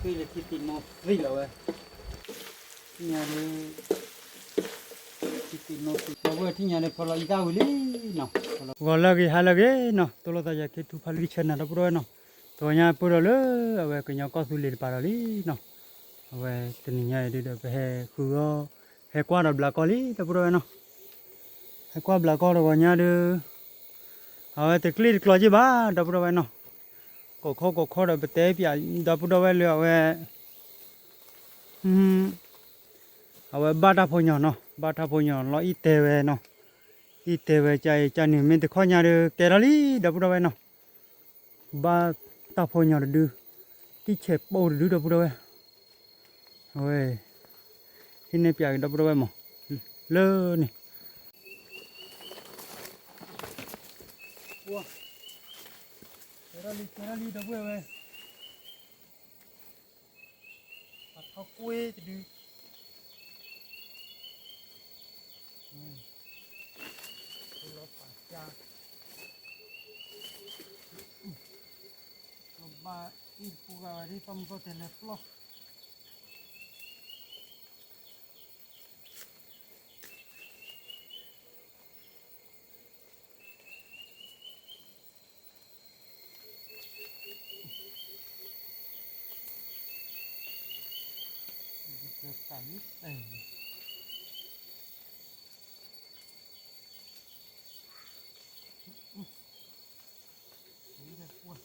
ဃ့လၢထံသံးနီသံးလီၤဝဲ, ထံၣ်ညါဒုး, ထံသံးနီသံးလီၤဝဲ ထံၣ်ညါဒုး ဖီလီၤအံသၣ်ဝံၤလံနီၤ, ဂီၤလၢအဂ့ၤ ဟါလၢအဂ့ၤနီၤ, တိၢ်လိာ်သးယၤ ခ့ထူဖးလံဆၢနၤ ဒီပုၢ်ဒီဝဲၢ်နီၤ, တဂီၤညါပၢၢ်ဒီးလၢ အဝဲကညီကီၢ်သူလ့ၤတပၤဒီးလံနီၤ, အဝဲတနံၤညါအံၤဒုးဒီး ပဟဲဃုအီၤ, ဟဲကွၢ်ဒီးဘျးကီၢ်လံ ဒီပုၢ်ဒီဝဲၢ်နီၤ, ဟဲကွၢ်ဘျးကီၢ်တဂီၤညါဒုး အဝဲတကျ့ၣ်တကျီက့ၢ်ဘၣ် ဒီပုၢ်ဒီဝဲၢ်နီၤ, ကိးခီကိးခီဒီးပတဲပၠး ဒီပုၢ်ဒီဝဲၢ်လၢအဝဲ, အဝဲဘၣ်တၢ်ဖိညီနီၤ, ဘၣ်တၢ်ဖိညီလီၤအံၣ်တဲဝဲနီၤ, အံၣ်တဲဝဲကါအံၤ ကါနုာ်မ့ၢ်တခီညါဒီး ကဲထီၣ်လံ ဒီပုၢ်ဒီဝဲၢ်နီၤ, ဘၣ်တၢ်ဖိညီတဒု, တံၢ်ဆဲးပိၢ်တဒု ဒီပုၢ်ဒီဝဲၢ်, အဝဲ, ဟံးန့ၢ်ပၠးက့ၤ ဒီပုၢ်ဒီဝဲၢ်မး, လၢန့ၣ် ကဲထီၣ်လံ ကဲထီၣ်လံ ဒီပုၢ်ဝဲၢ်, ပှၤထီၣ်ကွ့တဒု, လီ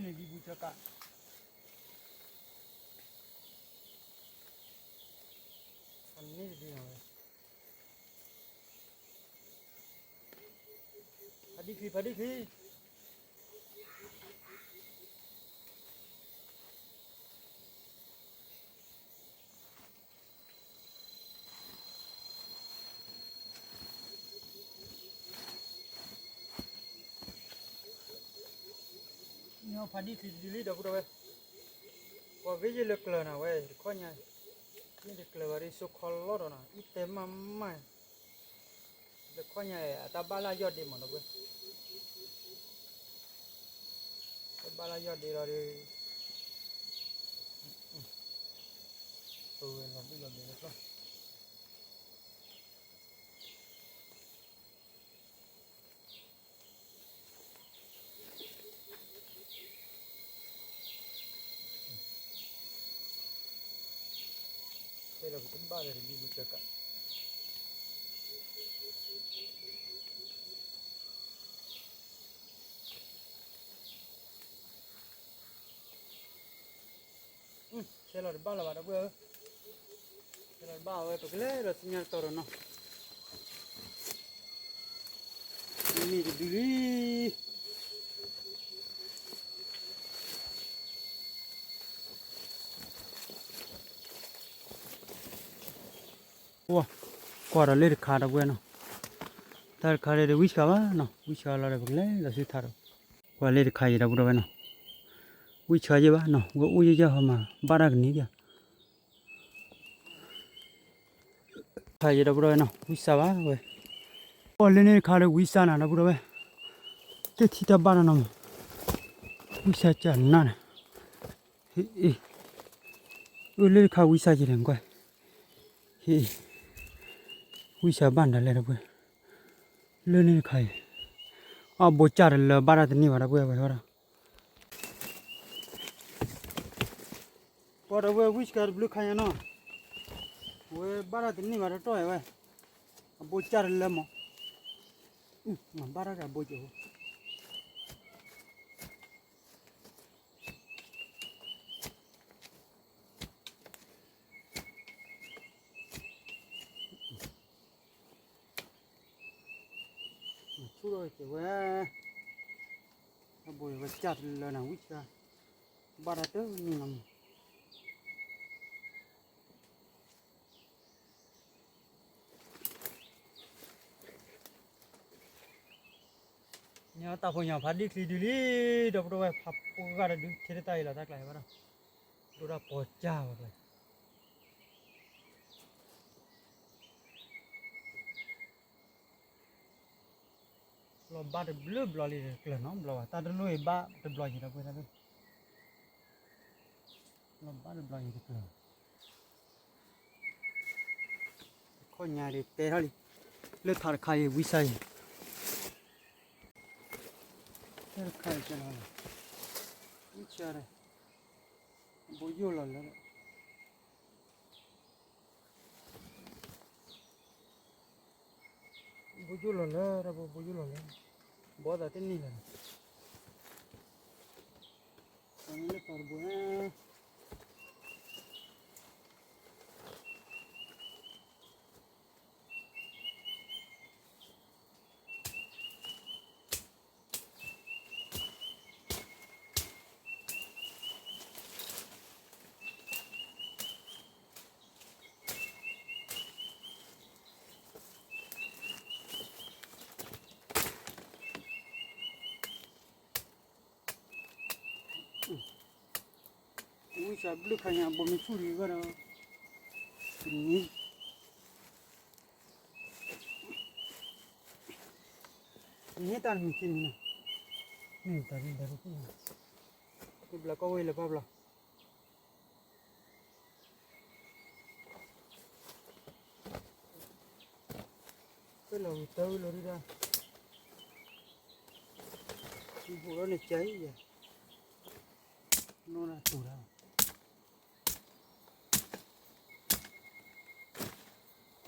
ၤပာ်ကါ, လီၤဘၣ်အံၣ်တပူၤဂၤဝဲဒ် သီၣ်မုၢ်သီၣ်တဲာ်လဲၤပျီၢ် ပှၤဝဲဒ်န့ၣ် ဘံဘူကၢကး, အန့ၣ်တဒုန့ၣ်ဝဲ, ဖးဒံၣ်ချံ ဖးဒံၣ်ချံ. ဖးဒံၣ်ချံတဒုလံ ဒီပုၢ်ဒီဝဲၢ်, ပှၤဂ့ၢ်ယဲၢ်လၢကျၢၤနၤဝဲ တခီညါ, မ့ၢ်တကျၢၤဘၣ်ဒီး စိခီလီၤဒီးနၤ အံၣ်တဲမးမး, တခီညါ အတၢ်ဘၣ်လၢယီၢ်ဒ့မး ဒီပုၢ်ဝဲၢ်, တၢ်ဘၣ်လၢယီၢ်ဒ့လီၤဒီး ပဝဲလီၤဘုၣ်လီၤဘဲလၢကျီၢ် ဖဲလီၤပတဘၣ်လၢတဘံဘူကၢကး ဆဲးလီၤတဘၣ်လၢၤဘၣ် ဒီပုၢ်ဝဲၢ်ဧၢ, ဆဲးလီၤတဘၣ်ဝဲ ပကလဲၤဒီးဆူညါတတီၤဒီးနီၤ, မ့ၢ်တဒုလံ ကွၢ်ဒီးလ့ၣ်တခါ ဒီပုၢ်ဝဲၢ်နီၤ, တၢ်တခါလၢဒီးဝံၣ်ဆှါဘၣ်နီၤ, ဝံၣ်ဆှါလီၤဒီး ပကလဲၤလီၤဆူထးဒီး, ကွၢ်လ့ၣ်တခါအံၤ ဒီပုၢ်ဝဲၢ်နီၤ, ဝံၣ်ဆှါယဲၢ်ဘၣ်နီၤ, ဝဲအိၣ်ယဲၢ်ယဲၢ်ဟီမး ဘၣ်တၢ်ကနံၤဒံးဧါ ခါယဲၢ် ဒီပုၢ်ဝဲၢ်နီၤ, ဝံၣ်ဆှါဘၣ်ဝဲ, ကွၢ်လ့ၣ်န့ၣ်တခါဒီးဝံၣ်ဆှါနၤ ဒီပုၢ်ဝဲၢ်, တထံၣ်တၢ်ဘၣ်နီၤနီၤမး, ဝံၣ်ဆှါကနၣ်န့ၣ်, ဟ့ၣ်အ့ၣ်, အိၣ်လ့ၣ်တခါဝံၣ်ဆှါက့ၤန့ၣ်ကွၢ်, ဟ့ၣ်အ့ၣ်, ဝံၣ်ဆှါဘၣ်နၤလဲၣ် ဒီပုၢ်ဝဲၢ်, လ့ၣ်န့ၣ်တခါအံၤ, အဘိကၢ်တလၢဘၣ်တၢ်တန့ၢ်ဘၣ် ဒီပုၢ်ဝဲၢ် ဝဲထီၣ်ဒီး ပှၤဒီးဝဲဝံၣ်ဆှါတဘျုးခါညါနီၤ, ဝဲဘၣ်တၢ်တန့ၢ်ဘၣ်တတီၢ်အံၤဝဲ, အဘိကၢ်တလၢမး, ဘၣ်တၢ်ဒီးအဘိကၢ် ဆူၣ်ထီၣ်က့ၤဝဲ, အဘိဝဲကၢ်တလၢနၤ ဝံၣ်ဆှါ, ဘၣ်တၢ်တန့ၢ်နီၤမး ညီတၢ်ဖိညီဖးဒံၣ်ချံဒုလံ, ဒီပုၢ်ဝဲၢ်ဖးပှၢ်ဂၤတဒု ထဲတၢ်အံၤလီၤ တၢ်ကျါအံၤဘၣ်ဒီး, ဒိၣ်တၢ်ပီၤကၢ်ဝဲကျါ, လီၤဘၣ်တဘျုးဘျီလံတကျၢၤနီတဘျီဘၣ်, တၢ်တလိၣ်အံၤဘၣ်တဘျီယံၤဒီပုၢ်ဝဲၢ်, လီၤဘၣ်တဘျီယံၤတကျၢၤ, ခီၣ်ညါဒ်တဲထီၣ်လံ, လၢထးတခါအံၤဝံစါအံၤ, တၢ်တခါအံၤကလီၤလီၤ, ဝံစါဒီး, ဘိယိၣ်လီၤလၢ ဘိယိၣ်လီၤလၢ တၢ်ဘိ ဘိယိၣ်လီၤလၢ, ဘီသးတန့ၢ်လၢၤ, ပှၤမ့ၢ်လၢပှၤတဘိဧါ. ဝံစးဘျုးခါညါ ဘိမ့ၢ်ဆူၣ်ဒံးဘၣ်ဒီး, တနံၤ တနံၤတၢ်တမံၤခံနံၤ, မ့ၢ်တၢ်ဒ်လဲၣ်, ဘျးကီၢ်ဝဲလၢပၢ်ဘျီ ခွဲးလီၤဝံၤတၢ်ဝံၤလီၤဒုဒၣ်,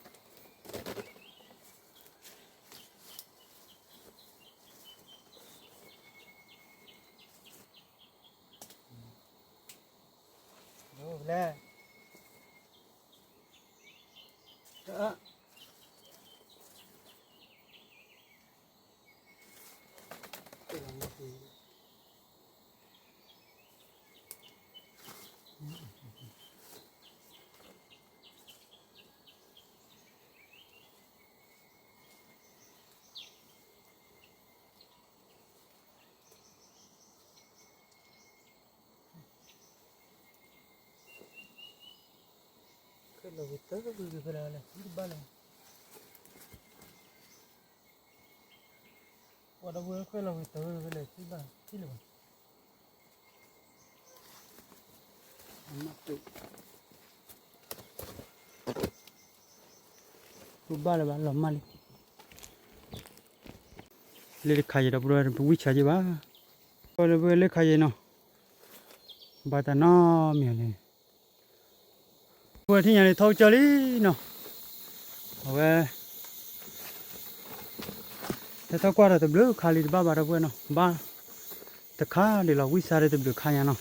ဟူးထီၣ်န့ၣ်ကါအံၤယၤ, နီၢ်ဒၣ်တူၢ်ဒၣ်, လဲၣ် ခွဲးလီၤဝံၤတၢ်ဝံၤဖဲလဲၣ် ဘၣ်လဲၣ်, ပှၤဒီပုၢ်ဝဲၢ်ခွဲးလီၤဝံၤတၢ်ဝံၤဖဲလဲၣ် ထံၣ်ဘၣ်ထံၣ်လၢၤဘၣ်. ပဘၣ်လၢၤဘၣ် လီၤမၢ်လံ. လၢတခါယံၤဒီပုၢ်ဝဲၢ် ပဝံၢ်ဆါယံၤဘၣ်. ပဒီပုၢ်ဝဲၢ်လၢခါယံၤနီၤ, ဘၣ်တၢ်နီတမံၤလံ. ပဝဲထံၣ်ညါန့ၣ် ထီကစၢၢ်လံနီၤ, အဝဲ ဟဲထီၣ်ကွၢ်ဒီးတဘျုးခါလံ တဘၣ်ဘၣ်ဒီပုၢ်ဝဲၢ်နီၤ, ဘၣ်တခါဒံးလီၤ ဝံၢ်ဆါဒီးတဘျုးခါညါနီၤ.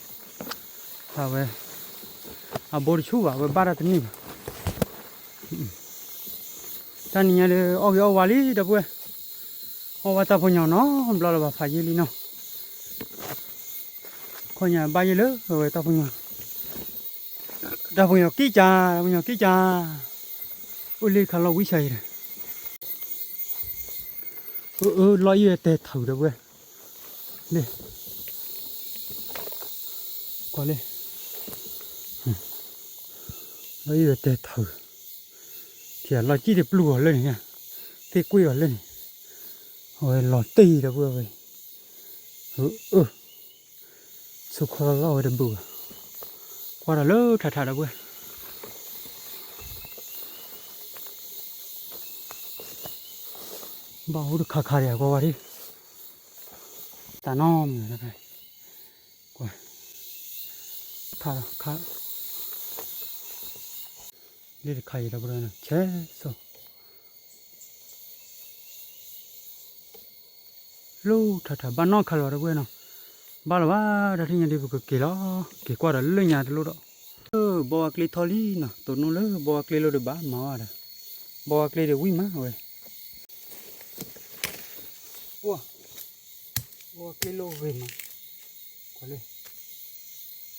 အဝဲ အဘိတဆူၣ်ဘၣ် အဝဲဘၣ်တၢ်တန့ၢ်ဘၣ်. တၢ်နံၤညါဒီး အီၣ်ဂ့ၤအီၣ်ဝါလံဒီပုၢ်ဝဲၢ်, အီၣ်ဝဲတၢ်ဖိညီနီၤ ဘျီလၢၤဘၣ် ဖးယံာ်လံနီၤ. ခီညါဘၣ်ယဲလၢအဝဲတၢ်ဖိညီ, တၢ်ဖိညီကံၢ်ကၢ် တၢ်ဖိညီကံၢ်ကၢ်, အိၣ်လၢတခါလီၤဝံၢ်ဆါအံၤဒီး အၢ အၢ လီၤအံၤဝဲတဲထၢဒီပုၢ်ဝဲၢ်, လၢ ကွၢ်လၢ လီၤအံၤဝဲတဲထၢ, ထံၣ်လီၤကံၢ်တပျုၢ်အီၤလၢန့ၣ်, သ့ၣ်ကွံာ်အီၤလၢန့ၣ်, အဝဲလီၤတံၢ်ဒီပုၢ်ဝဲၢ်, အၢ အၢ ဆူၣ်ခီလီၤလီၤဝဲတဘုၣ်ဘၣ်, ကွၢ်ဒီးလၢထးထးဒီပုၢ်ဝဲၢ်, ဘၣ်အိၣ်တခါခါဒံး ကွၢ်ဝဲဒၣ်, တၢ်နီတမံၤ, ကွၢ်, ခါလီၤခါ လၢတခါအံၤဒီပုၢ်ဝဲၢ်နီၤ ဆဲးစိၣ် လၢထးထးဘၣ်နီၢ်ခါလီၤဒီပုၢ်ဝဲၢ်နီၤ, ဘၣ်လီၤဘၣ် တၢ်ထံၣ်ညါဒ်ပကက့ၤလီၤ, က့ၤကွၢ်ဒီးလၢညါတလိၣ်ဒီး, ဘီဝါကျ့ထီၣ်လံနီၤ, တိၢ်နီၣ်လၢဘီဝါကျ့လိၤဒီးဘၣ်မၤဝဲဒီး, ဘီဝါကျ့ဒီးဝံၣ်မးဝဲ ပှၤ ဘီဝါကျ့လိၤဂ့ၤမး, ကွၢ်လၢ အ့ ထီ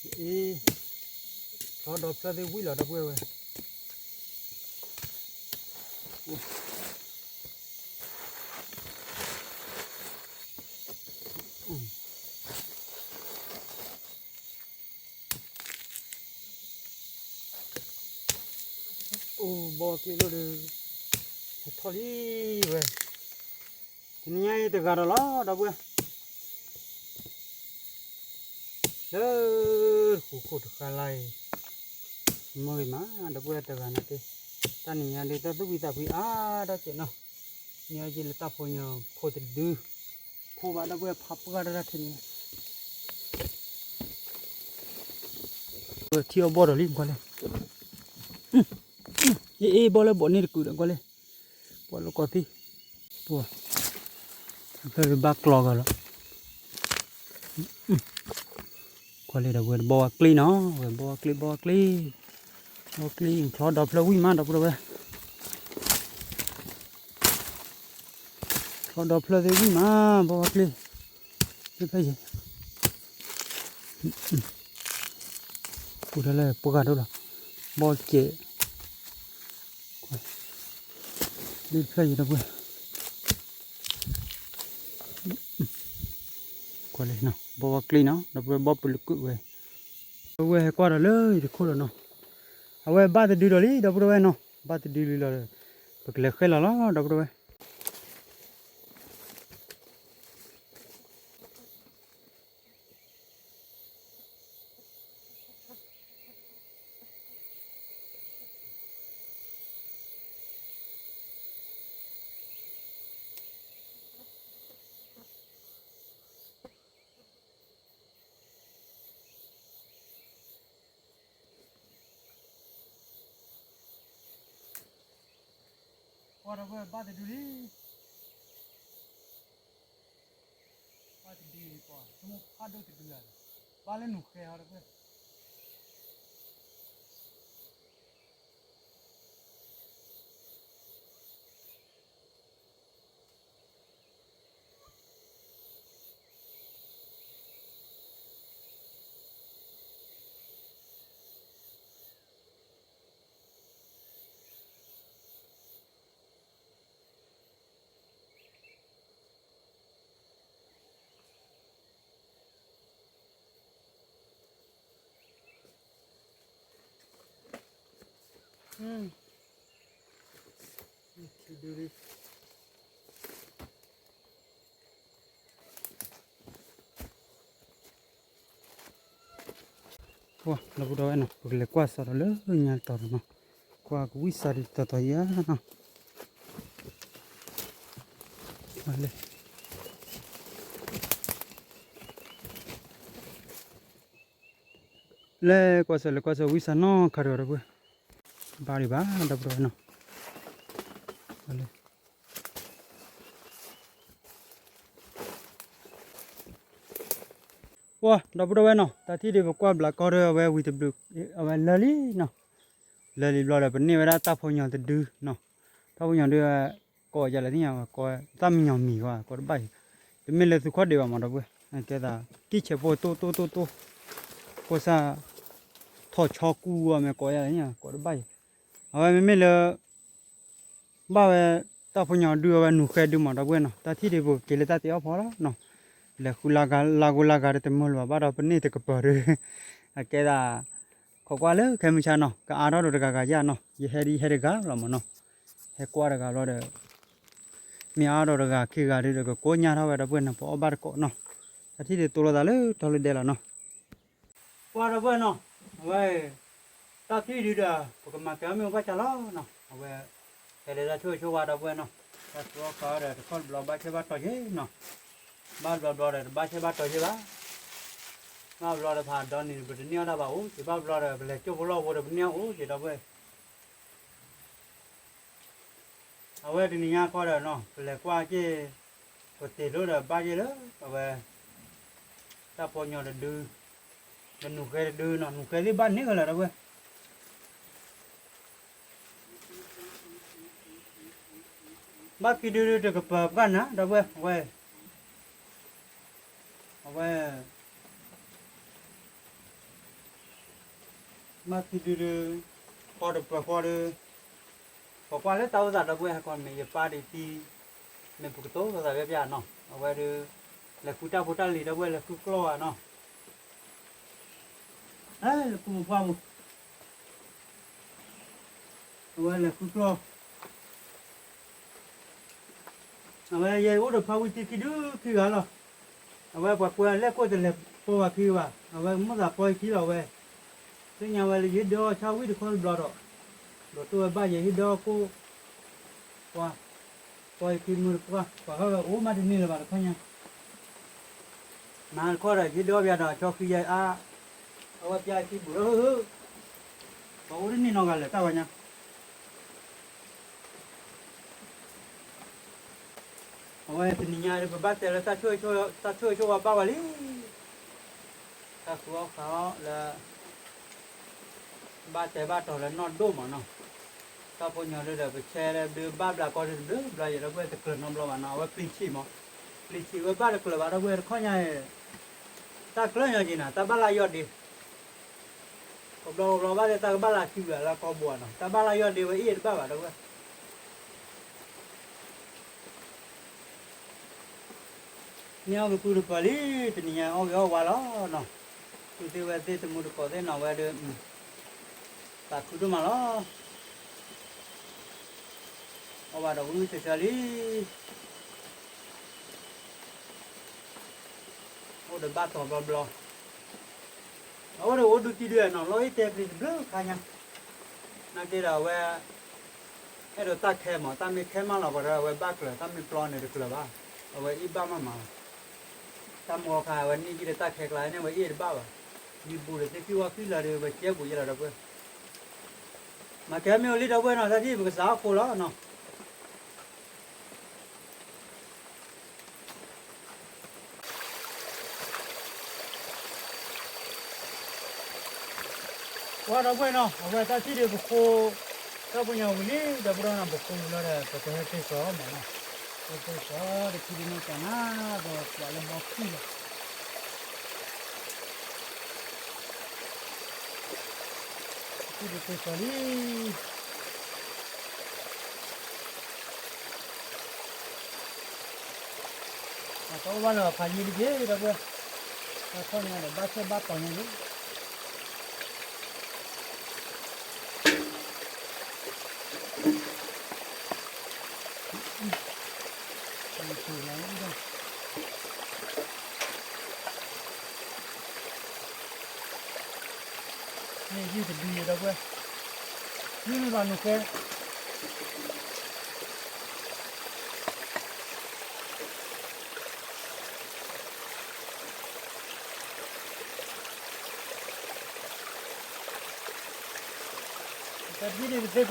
ဒီးဖျၢၣ်သ့ၣ်ဝံၣ်လီၤဒီပုၢ်ဝဲၢ်, အိၣ်ဘီဝါကျ့လိၤဒီး ထီၣ်လံဝဲ, တနံၤညါအံၤတဂၤဒီးလီၤ ဒီပုၢ်ဝဲၢ်, လၢတဃူခိၣ်တဃါလါအံၤ, မုၢ်ဂ့ၤမး ဒီပုၢ်ဝဲၢ်တဂၤန့ၣ်တ့ၢ်, တၢ်နံၤညါဒုးတၢ်သူၣ်ဝံသးဖှံအါဒိၣ်ကဲးနီၤ, နံၤအံၤလၢတၢ်ဖိညိဖိတဒု, ဖိဘၣ်ဒီပုၢ်ဝဲၢ်ဖးပှၢ်တၢ်တၢ်ထံးန့ၣ် ထံအီၣ်ဘီၣ်ဒီးလံကွၢ်လဲၣ်, အ့ၣ်အ့ၣ်ဘီၣ်လၢဘီၣ်န့ၣ်တကုာ်ဒီးကွၢ်လဲၣ်, ပှၤလီၤကီၢ်သံ, ပှၤ, ဖျၢၣ်ဘၣ်ကျီဂၤလီၤ, ကွၢ်လဲၣ်ဒီးဝဲဘီၣ်ဝါကျ့နီၤ, ဝဲဘီၣ်ဝါကျ့ ဘီၣ်ဝါကျ့, ဘီၣ်ဝါကျ့ ချီဒီဖျၢၣ်ဝံၣ်မး ဒီပုၢ်ဝဲၢ် ချီဒီဖျၢၣ်သ့ၣ်ဝံၣ်မး ဘီၣ်ဝါကျ့, ဖဲယဲၢ်, ပူၤတၢ်လၢပှၤဂၤဒိၣ်လီၤ, ဘီၣ်ကဲး, လၢတဖျၢၣ်ယဲၢ်ဒီပုၢ်ဝဲၢ်, ကွၢ်လၢနီၤ ဘီၣ်ဝါကျ့နီၤ ဒီပုၢ်ဝဲၢ် ဘီၣ်ပလုာ်ကွံာ်ဝဲ, ဒီပုၢ်ဝဲၢ်ဟဲကွၢ်ဒီးလၢယတခိၣ်ဒီးနီၤ, အဝဲဘၣ်တဒုဒီးလံ ဒီပုၢ်ဝဲၢ်နီၤ, ဘၣ်တဒုလံလီၤဒီး, ပကလဲၤဃဲလီၤလီၤ ဒီပုၢ်ဝဲၢ် ကွၢ်ဒီပုၢ်ဝဲၢ် ဘၣ်တဒုလံ, ဘၣ်တဒုလံပှၤ ဆိကမိၣ်ဖးဒိၣ်တဒုလံ, ဘၣ်လၢနူၤဃဲဟီဒီပုၢ်ဝဲၢ် ပှၤ ဒီပုၢ်ဒီဝဲၢ်နီၤ ပကလဲၤကွၢ်စးဒီးလၢညါတီၤဒီးနီၤ, ကွၢ်ကဝံၣ်စးဒ်တီၤတီၤယါနီၤ, လဲၤကွၢ်စး လဲၤကွၢ်စး ဝံၣ်စးနီၢ်ခါဒီး ဒီပုၢ်ဝဲၢ်, ဘၣ်ဒံးဘၣ် ဒီပုၢ်ဒီဝဲၢ်နီၤ, ပှၤ ဒီပုၢ်ဒီဝဲၢ်နီၤ တၢ်ထံၣ်ဒုးပကွၢ်ဘျးကီၢ်ဒီး အဝဲဝံၤတဘျုး အဝဲလၢာ်လံနီၤ, လၢာ်လံဘျီဒီး ပန့ၢ်ဝဲဒၣ်တၢ်ဖိညီတဒုနီၤ, တၢ်ဖိညီဒုး ကိးယၤလဲၣ်သ့ၣ်ညါ ကိးသၣ်မံညီၤမံၤဝဲ ကိးတဘၣ်အံၤ, တမ့ၢ်လၢသုးခီၣ်ဒံးဘၣ်မး ဒီပုၢ်ဝဲၢ်, ကဲသး ကံၣ်ဆဲးဖိတိၢ်တိၢ်တိၢ်တိၢ်, ကိးစၢ် ထီၣ်ဆီကူအီၤမ့ၢ်ကိးယၤလဲၣ်သ့ၣ်ညါ ကိးတဘၣ်အံၤ, အဝဲမ့မ့ၢ်လၢ ဘၣ်ဝဲ တၢ်ဖိညီဒုးအဝဲနူၤဃဲဒုးမး ဒီပုၢ်ဝဲၢ်နီၤ, တၢ်ထံၣ်ဒုးပက့ၤလၢတၢ်တ့အီၣ်ဖီလီၤနီၤ, လဲၤဃုလၢဂၤလၢဂၤဒီးတမုာ်လၢၤဘၣ် ဘၣ်ဒီးပန့ၢ်တကပၤဒီး အကဲဒၣ် ခိးကွၢ်လၢခဲမုၢ်ဆါနီၤ ကအါထီၣ်ဒီးတဂၤဂၤယါနီၤ, ယဟဲဒ်ယဟဲတဂၤလီၤမးနီၤ, ဟဲကွၢ်တဂၤဘျီဒီး မ့ၢ်အါထီၣ်တဂၤခံဂၤဒုးဒီး ကကိးညါထီၣ်ဝဲ ဒီပုၢ်ဝဲၢ်နီၤ ပအီၣ်ဘၣ်တကိးနီၤ, တၢ်ထံၣ်ဒုးတိၢ်လိာ်သးလၢထီလၢဒဲလီၤနီၤ ကွၢ်ဒီပုၢ်ဝဲၢ်နီၤ, အဝဲ တၢ်ထံၣ်ဒုးဒီး ပကမၤကဲအီၣ်မ့ၣ်အူဘၣ်ဆၣ်လီၤနီၤ, အဝဲ ဟဲလၢတၢ်ဆိၣ်ဂ့ၤဆိၣ်ဝါ ဒီပုၢ်ဝဲၢ်နီၤ, တၢ်သူအီၣ်ခါအီၣ်ဒီး တခီတဘျီဘၣ်ဆၢဘၣ်တီၤယ့ၣ်နီၤ, ဘၣ်ဘျီဘျီဒီး တဘၣ်ဆၢဘၣ်တီၤယ့ၣ်ဘၣ်, ဘၣ်ဘျီဒီး ဖးဒီနံၤ ပတန့ၢ်အီၣ်တၢ်ဘၣ်အိၣ်က့ၤ, ဘၣ်ဘျီဒီး ပလဲၤကၠိဖိလီၢ်ဖိဒီး ပန့ၢ်အီၣ်အိၣ်က့ၤ ဒီပုၢ်ဝဲၢ် အဝဲတနံၤညါခီဒီးနီၤ ပလဲၤကွၢ်က့ၤ ပတ့ၢ်လိာ်ဒီးဘၣ်က့ၤလၢ အဝဲ တၢ်ဖိညီတဒု ဒီးနူၤဃဲတဒုနီၤ နူၤဃဲသ့ၣ်ဘၣ်န့ၢ်ကလၢာ် ဒီပုၢ်ဝဲၢ် ဘၣ်ခံဒုဒုတကပၤပှၢ်နၤ ဒီပုၢ်ဝဲၢ် အဝဲ အဝဲ ဘၣ်ခံဒုဒု ဃီတပၤဃီဒု ပကွၢ်လၢတၢ်အိၣ်သး ဒီပုၢ်ဝဲၢ် ဟဲကီးမ့ၢ်ယပၢ်ဒံးသံ မ့ၢ်ပကတိၤလိာ်သးဖဲဖဲနီၤ အဝဲဒု လဲၤဃုတၢ်ဖိတၢ်လံၤ ဒီပုၢ်ဝဲၢ် လဲၤဃုကျီၢ်ဧါနီၤ ဟဲလၢကူပူၤ အဝဲလဲၤဃုကျီၢ် အဝဲယအိၣ်ဒီးဖါဝံထံခံဒုခံဂၤလီၤ. အဝဲပှၤကွဲလဲၣ်ကိၣ်တလဲၤပိာ်ဘၣ်ခံဘၣ်, အဝဲမိၣ်သးပီယခံလီၤဝဲ, သ့ၣ်ညါဝဲလၢယဟ့ၣ်ဒီဆၣ်ဝံတခီတဘျီဒီး, ဒီးတိၢ်ဝဲဘၣ်ယဟ့ၣ်ဒီကိၣ်, ပှၤ, ပီယခံမုၢ်တပှၢ် ပှၤဃီဝဲအိၣ်မးတန့ၢ်လၢၤဘၣ်တခီညါ, နၤတခီဒီးယဟ့ၣ်ဒီပယၤဒီး ကၠီဃံယဲအါ, အဝဲပျၢ်ခံဘူးလီၤ, ပှၤအိၣ်တန့ၢ်နီတဂၤလၢၤတၢ်ဝဲညါ အဝဲတနံၤညါဒီး ပဘၣ်တဲလၢတၢ်ဆိၣ်ဂ့ၤဆိၣ်ဝါဘၣ်ဝဲလံ, တၢ်ဃုအီၣ်ဃုအီလၢ ဘၣ်တဲဘၣ်တီၤလၢနီၢ်ဒိၣ်မးနီၤ, တၢ်ဖိညီလၢဒီး ပဆဲလၢဘျုးဘၣ်ဘျးကီဒုတဘျုးဘျီယဲဒီပုၢ်ဝဲၢ်တကျၢၤနီတဘျီဘၣ်နီၤ, အဝဲပျံၤဆံးမး, ပျံၤဆံးဝဲဘၣ်တကျၢၤဘၣ်ဒီပုၢ်ဝဲၢ်တခီညါအံၤ, တၢ်ကျၢၤညီက့ၤနၤ တၢ်ဘၣ်လၢယီၢ်ဒ့ ကဘျီကဘျီဘၣ်လၢတၢ်ကဘၣ်လၢစုဂၤလၢကီဘိနီၤ, တၢ်ဘၣ်လၢယီၢ်ဒ့ဝဲအ့ၣ်တဘၣ်ဘၣ်ဒီပုၢ်ဝဲၢ် န့ၢ်အီၣ်က့ၤကုတပၤလံ, တနံၤညါအီၣ်ဂ့ၤအီၣ်ဝါလီၤနီၤ, ကုသ့ၣ်ဝဲသ့ၣ်တမူတကိးသ့ၣ်နီၤဝဲဒီး, သးခုဒိၣ်မးလီၤ, အီၣ်ဘၣ်ဒီးဝံၣ်ဝံၣ်ဆှၢဆှၢလံ, အိၣ်ဒီးဘၣ်တီၤဘျီဘျီ အအိၣ်ဒီးအိၣ်ဒုတံၢ်ဒုနီၤ, လီၢ်အံၤတဲပျံၤတဘျုးခါညါ, နာ်က့ဒီးအဝဲ အဲၣ်ဒိးတၢ်ခဲမး, တၢ်မ့ၢ်ခဲမးလီၤပှၤဒီး အဝဲဘၣ်ကျၢၤ, တၢ်မ့ၢ်ပျီန့ၣ်တကျၢၤဘၣ်, အဝဲအ့ၣ်ဘၣ်မးမးလီၤ, တၢ်မူအခါ အဝဲန့ၢ်ယံၤဒီးတၢ်ခဲကျါန့ၣ် အဝဲအ့ၣ်တဘၣ်ဘၣ်, ယံၤဘူးဒီးသ့ၣ်ခံဝီခံလၢာ်ဒီး အဝဲကဲဘူးယဲလီၤဒီပုၢ်ဝဲၢ်, မၤကဲမ့ၢ်အိၣ်လံဒီပုၢ်ဝဲၢ်နီၤ, တၢ်ထံၣ်ပကစးအီၣ်ဃိလီၤနီၤ ပှၤဒီပုၢ်ဝဲၢ်နီၤ, အဝဲတၢ်ထံၣ်ဒီးပဃိ, တၢ်ပညိၣ်ဝံၤလံ ဒီပုၢ်ဝဲၢ်နီၤ, ပဃိဝံၤလီၤဒီး ပကဟဲတ့ၢ်စီၤမးနီၤ, ဟဲတ့ၢ်စီၤတထံၣ်ဒ်န့ၣ်ကနၤ, ဒီးပှၤလၢဘီခံလီၤ ထံၣ်ဒ်တ့ၢ်စီၤလံ အတအိၣ်ဘၣ်လၢၤဖးယံၤတက့ၢ် ဒီပုၢ်ဝဲၢ်, တၢ်ခီၣ်ညါဒီးဘၣ်ဆၢဘၣ်တီၤညါလံ န့ၣ်ယုၢ်တဒုယဲ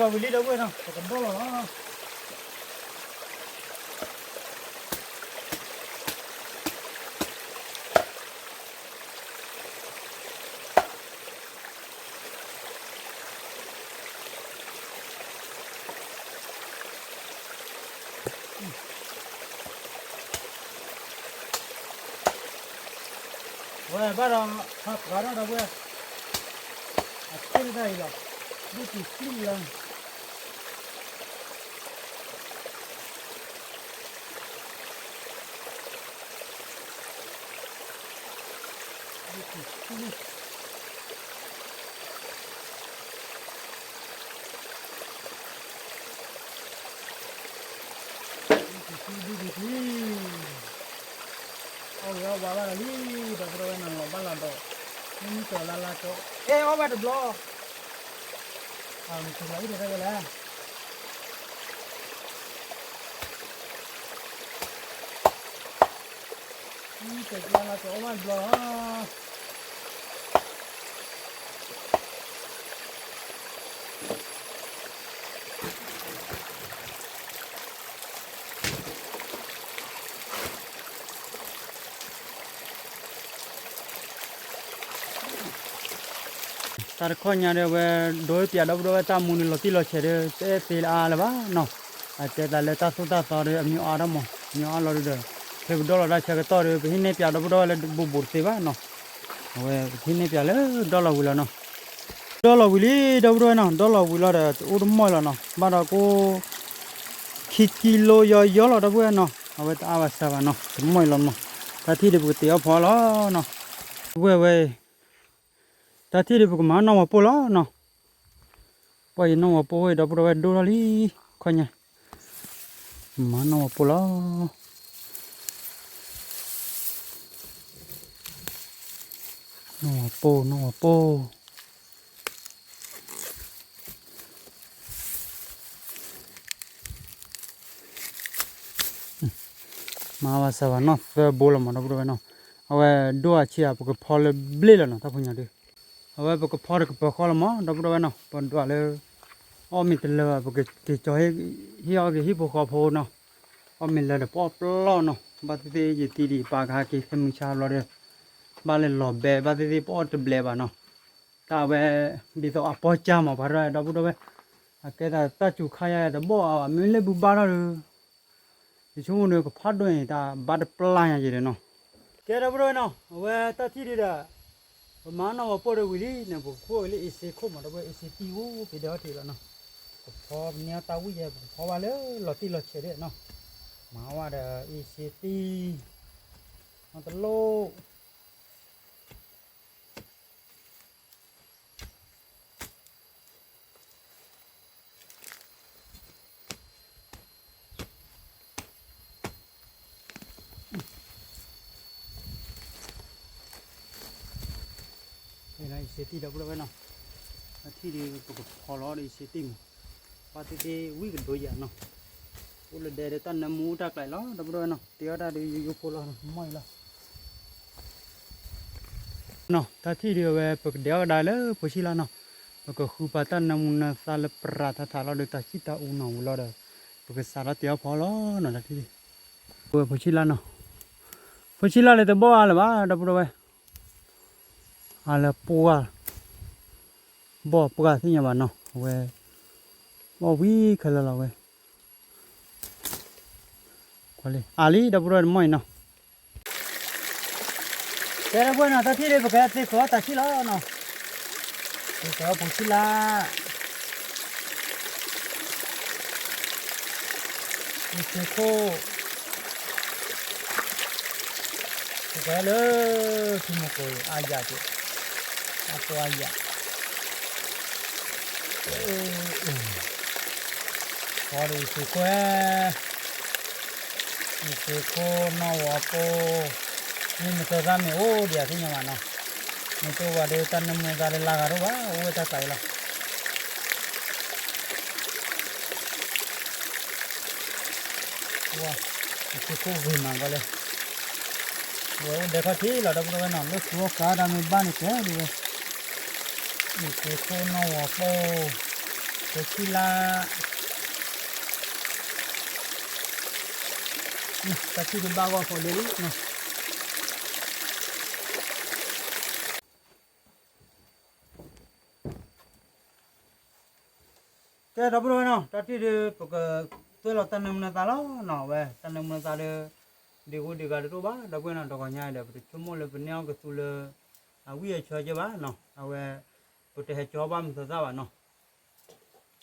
ဒီပုၢ်ဝဲၢ်, ယုၢ်န့ၢ်ဘၣ်နူၤဃဲ တၢ်ထံၣ်န့ၣ်တသ့ကီးဝံၤလံဒီပုၢ်ဝဲၢ်နီၤ ပကဘီၣ်လီၤလီၤ. ဝဲဘၣ်ဒီး ဖးပှၤထီၣ်ဒီပုၢ်ဝဲၢ်, အဆ့ၣ်တၢ်အံၤလီၤ, ဒုးပူၤချံလီၤ. အီၣ်ဝဲအီၣ်ဝါဘၣ်လီၤလံ, ဒီပုၢ်ဝဲၢ်နီၤလီၤဘၣ်လီၤဒီး, မ့ၢ်မုၢ်ကီၤလါလါကီ, အဲ အီၣ်ဝဲတဘျီ, မုၢ်ကီၤလါအံၤတခါလဲၣ် မုၢ်ကီၤလါလါကီအီၣ်ဝဲတဘျီလီၤ. တၢ်တခီညါဒီး အဝဲဒိးပၠးဒီပုၢ်ဒီဝဲၢ် တၢ်မူန့ၣ်လီၤတံၢ်လီၤဆဲးဒီး တအဲၣ်သ့လၢအါလၢၤဘၣ်နီၤ. အတဲသးလၢတၢ်သိၣ်တၢ်သီဒီး အမံၤအါထီၣ်မး, မံၤအါလီၤဒီး ဖဲပဒီၣ်လီၤတၢ်ဆၢကတီၢ်ဒီး ပဟ့ၣ်နဲၣ်ပၠးဒီပုၢ်ဒီဝဲၢ်လၢဘူးဘူးတသ့ဘၣ်နီၤ. အဝဲပဟ့ၣ်နဲၣ်ပၠးလၢဒီလီၤဝံၤလီၤနီၤ. ဒီလီၤဝံၤလံ ဒီပုၢ်ဒီဝဲၢ်နီၤ, ဒီလီၤဝံၤလီၤဒီး တအိၣ်တမီၢ်လီၤနီၤ. ဘၣ်ဒီးကိၣ် ခံကံလိယီယီလီၤ ဒီပုၢ်ဝဲၢ်နီၤ. အဝဲတအါဘၣ်စှၤဘၣ်နီၤ, တမီၢ်အံၤလီၤနီၤ. တၢ်ထံၣ်ဒီးပကတ့အီၣ်ဖီလီၤနီၤ. ဒီပုၢ်ဝဲၢ်ဝဲ တၢ်ထံၣ်ဒီးပကမၤနီၢ်ဝီၤပိၢ်လီၤနီၤ. ပှၤယနီၢ်ဝီၤပိၢ်ဝဲ ဒီပုၢ်ဒီဝဲၢ်ဒိၣ်ထီၣ်လံ, ခီညါ မၤနီၣ်ဝၤပိၢ်လီၤ. နီၣ်ဝၤပိၢ် နီၣ်ဝၤပိၢ်. မၤဝဲစၢၤဘၣ်နီၣ်သၢဘိလီၤမး ဒီပုၢ်ဒီဝဲၢ်နီၤ. အဝဲဒိၣ်အဆံးဧါ ပကဖီလၢဘျ့ၣ်လီၤနီၤ တၢ်ဖိညါဒုး. အဝဲပကဖီတကပၤဃီလီၤမး ဒီပုၢ်ဒီဝဲၢ်နီၤ. ပဒွးလၢ အီၣ်မ့ၢ်တလၢာ်ဘၣ် ပကက့ၤကၠီၤ ဟ့ၣ်အီၣ်က့ၤဟံၣ်ဖိဃီဖိနီၤ. အီၣ်မ့ၢ်လၢာ်ဒီးပအီၣ်ပျီၢ်နီၤ. ဘၣ်သ့ၣ်သ့ၣ်ယတံၤဒံးပာ်ကဟဲက့ၤခဲမုၢ်ဆါဘျီဒီး ဘၣ်လဲၤလီၤဘဲ ဘၣ်သ့ၣ်သ့ၣ်ပအီၣ်တဘျဲးဘၣ်နီၤ. တၢ်အဝဲ ဒ်သိးအပီၢ်ကၢ်မး ပှၤတၢ်ဒီပုၢ်ဒီဝဲၢ် အကဲသးတၢ်စူၤခါယါတဘီၣ်အါဘၣ် မ့ၢ်လၢဘုဘၣ်ထီၣ်ဒီး ယဆိကမိၣ်ဒီးကဖးဒိၣ်န့ၣ် တၢ်ဘါတပျၢ်ညါက့ၤဒီးနီၤ. ကဲဒီပုၢ်ဒီဝဲၢ်နီၤ အဝဲတၢ်ထံၣ်ဒုးဒီး ပမၤနီၣ်ဝၤပိၢ်ဒီးဝံၤလံန့ၣ် ပကခိၣ်ဝဲလၢအ့စ့ခိၣ်မး ဒီပုၢ်ဝဲၢ် အ့စ့တံၢ်အိၣ်ဖဲဒဲးအီၣ်ထံးလီၤနီၤ. ပဖီပန့ၢ်တၢ်ဝံၣ်ယဲ ပကဖီဘၣ်လၢလီၤတံၢ်လီၤဆဲးဒဲးနီၤ. မၤဝဲဒီးအ့စ့တံၢ် နီတလိၣ် အ့စ့တံၢ်ဒီပုၢ်ဒီဝဲၢ်နီၤ, အထံၣ်ဒ်ပကဖီလီၤဒီးအ့စ့တံၢ်မး, ဘၣ်သ့ၣ်သ့ၣ်ဝံၣ်ကဒိယၤနီၤ, အိၣ်လၢဒဲဒီးတၢ်နၢမူအိၣ်တၢ်ကျဲလီၤ ဒီပုၢ်ဒီဝဲၢ်နီၤ, တ့အီၣ်တၢ်ဒ်ယိယိဖိလီၤ မီၢ်အံၤလီၤ. နီၤ တၢ်ထံၣ်ဒ်အဝဲ ပကဒဲးအီၣ်ကဒါလၢဖိဆံလါနီၤ, ပကဃုပာ်တၢ်နၢမူနၢသါလၢပရၤထါထါလီၤဒီးတၢ်ဆံၣ်တၢ်အူနီၤဝံၤလီၤဒီး ပကစးထီၣ်တ့အီၣ်ဖီလီၤနီၤ တၢ်ထံၣ်ဒ်, ဝဲဖိဆံလါနီၤ, ဖိဆံလါလၢတဘီၣ်အါလၢၤဘၣ် ဒီပုၢ်ဒီဝဲၢ်, အါလၢပှၢ်, ဘီၣ်ပှၢ်သ့ၣ်ညါဘၣ်နီၤ အဝဲ, ဘီၣ်ဝံၤခဲလၢာ်လီၤဝဲ အါလံ ဒီပုၢ်ဒီဝဲၢ် မီၢ်အံၤနီၤ. ကဲဒီပုၢ်ဝဲၢ်နီၤ တၢ်ထံၣ်ဒ်ပကသ့ၣ်ခိးအီၣ်တၢ်ဆံၣ်လီၤနီၤ, သ့ၣ်ခိးအီၣ်ဖိဆံလါ, အ့စ့ခိၣ် သ့ၣ်ခိးလၢထံမိၢ်ကိးအါယၤက့ၤ, အါပှၤယၤ, ဖီဒီးအ့စ့ခိၣ်, အ့စ့ခိၣ်နီၣ်ဝီၤပိၢ်, မ့ၢ်မတၤသၣ်မ့ၢ်အိၣ်ဒံးအသ့ၣ်ညါဘၣ်နီၤ, မ့ၢ်တအိၣ်ဘၣ်ဒီးတၢ်နၢမူနၢသါလၢလါဂၤတအိၣ်ဘၣ် အိၣ်ဝဲတၢ်သးအံၤလီၤ. ဝါ, အ့စ့ခိၣ်ဂ့ၤမးကီးလၢ, ဝဲအိၣ်ဒဲးခီၣ်ထံးလီၤ ဒီပုၢ်ဒီဝဲၢ်နီၤ, လၢသူအီၣ်ဃာ်ဒၣ်မ့ၢ်ဘၣ်န့ၣ်ကဲဒ်ဝဲ, အ့စ့ခိၣ်နီၣ်ဝီၤပိၢ်, ဖိဆံလါ တၢ်ထံၣ်ဒ်ဘၣ်ဂီၢ်ဖီဒ့လံနီၤ. ကဲ ဒီပုၢ်ဒီဝဲၢ်နီၤ, တၢ်ထံၣ်ဒ်ပကသွဲၣ်လီၤတၢ်နၢမူနၢသါလီၤနီၤ, အဝဲတၢ်နၢမူနၢသါဒီး ဒ့ၣ်ဂိၢ်ဒ့ၣ်ဂၤတအိၣ်ဘၣ် ဒီပုၢ်ဝဲၢ်နီၤ, တဂီၤညါအံၤဒီး ပတဆိကမိၣ်လၢပန့ၢ်အီၣ်ကသူလၢ အဝံၣ်အဆၢက့ဘၣ်နီၤ, အဝဲ ပတဟဲကၠီဘၣ်မတၤသၣ်ဘၣ်နီၤ.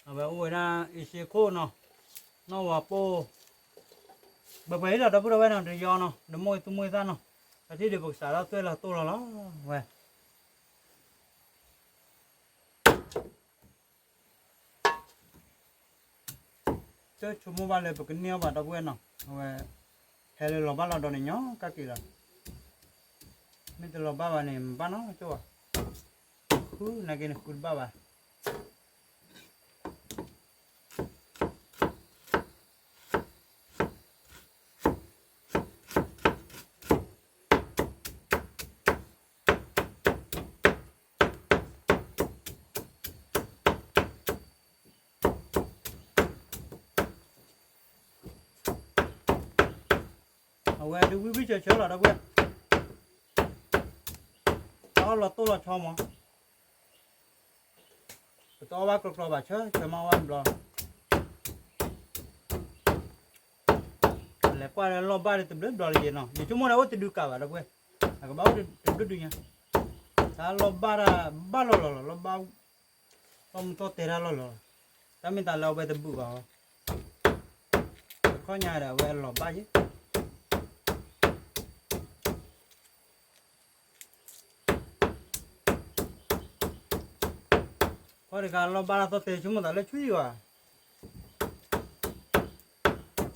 အဝဲအိၣ်ဝဲဒၣ်အ့စ့ခိၣ်နီၤ, နီၣ်ဝီၤပိၢ်, ပှဲၤပှဲၤအံၤလီၤ ဒီပုၢ်ဒီဝဲၢ်နီၤ, တယီနီၤ, ဒီးမိၢ်အံၤသူၣ်မိၢ်အံၤသၣ်နီၤ, တၢ်ထံၣ်ဒ်ပကစးထီၣ်သွဲၣ်လီၤတိၢ်လီၤလီၤ ဝဲ တဆိကမိၣ်ဘၣ်လၢပကန့ၢ်အီၣ်ဘၣ် ဒီပုၢ်ဝဲၢ်နီၤ, အဝဲ ဟဲလၢလီၤဘၣ်လီၤဒီးန့ၣ် ညီကၣ်က့ၤလီၤ, မ့ၢ်တလီၤဘၣ်ဘၣ်န့ၣ် မဘၣ်နီတကၠိၢ်ဘၣ်, ဃုနာ်က့န့ၣ် ဃုတဘၣ်ဘၣ်. အဝဲဒ်ဝံၣ်ဝံၣ်ဆၢဆၢလီၤ ဒီပုၢ်ဝဲၢ်, တအီၣ်လီၤတိၢ်လီၤဆီမး, ပတအီၣ်ဘၣ်ကြီကြီဘၣ် ဆၢဆၢမးဝဲတဘျီ, လဲၤကွၢ်လၢလီၢ်ဘၣ်ဒီးတဘျုးဘျီလၢယဲနီၤ, ယဆိကမိၣ်ဒီးအိၣ်တဒုကးဘၣ် ဒီပုၢ်ဝဲၢ်, အကဘၣ်အိၣ်တဘျုးဒုညါ, တၢ်လီၢ်ဘၣ်ဒၣ်ဘၣ်လီၤလီၤလီၤ လီၢ်ဘၣ် လီၢ်မူသီၣ်တဲတၢ်လီၢ်လီၤ, တၢ်မ့ၢ်တၢ်လၢအဝဲတဘုးဘၣ်အီၤ, တခီညါဒီးအဝဲအလီၤဘၣ်ယဲ, ခီတခါလီၢ်ဘၣ်တၢ်သီၣ်တဲဆိကမိၣ်သးလၢဆွံဘၣ်.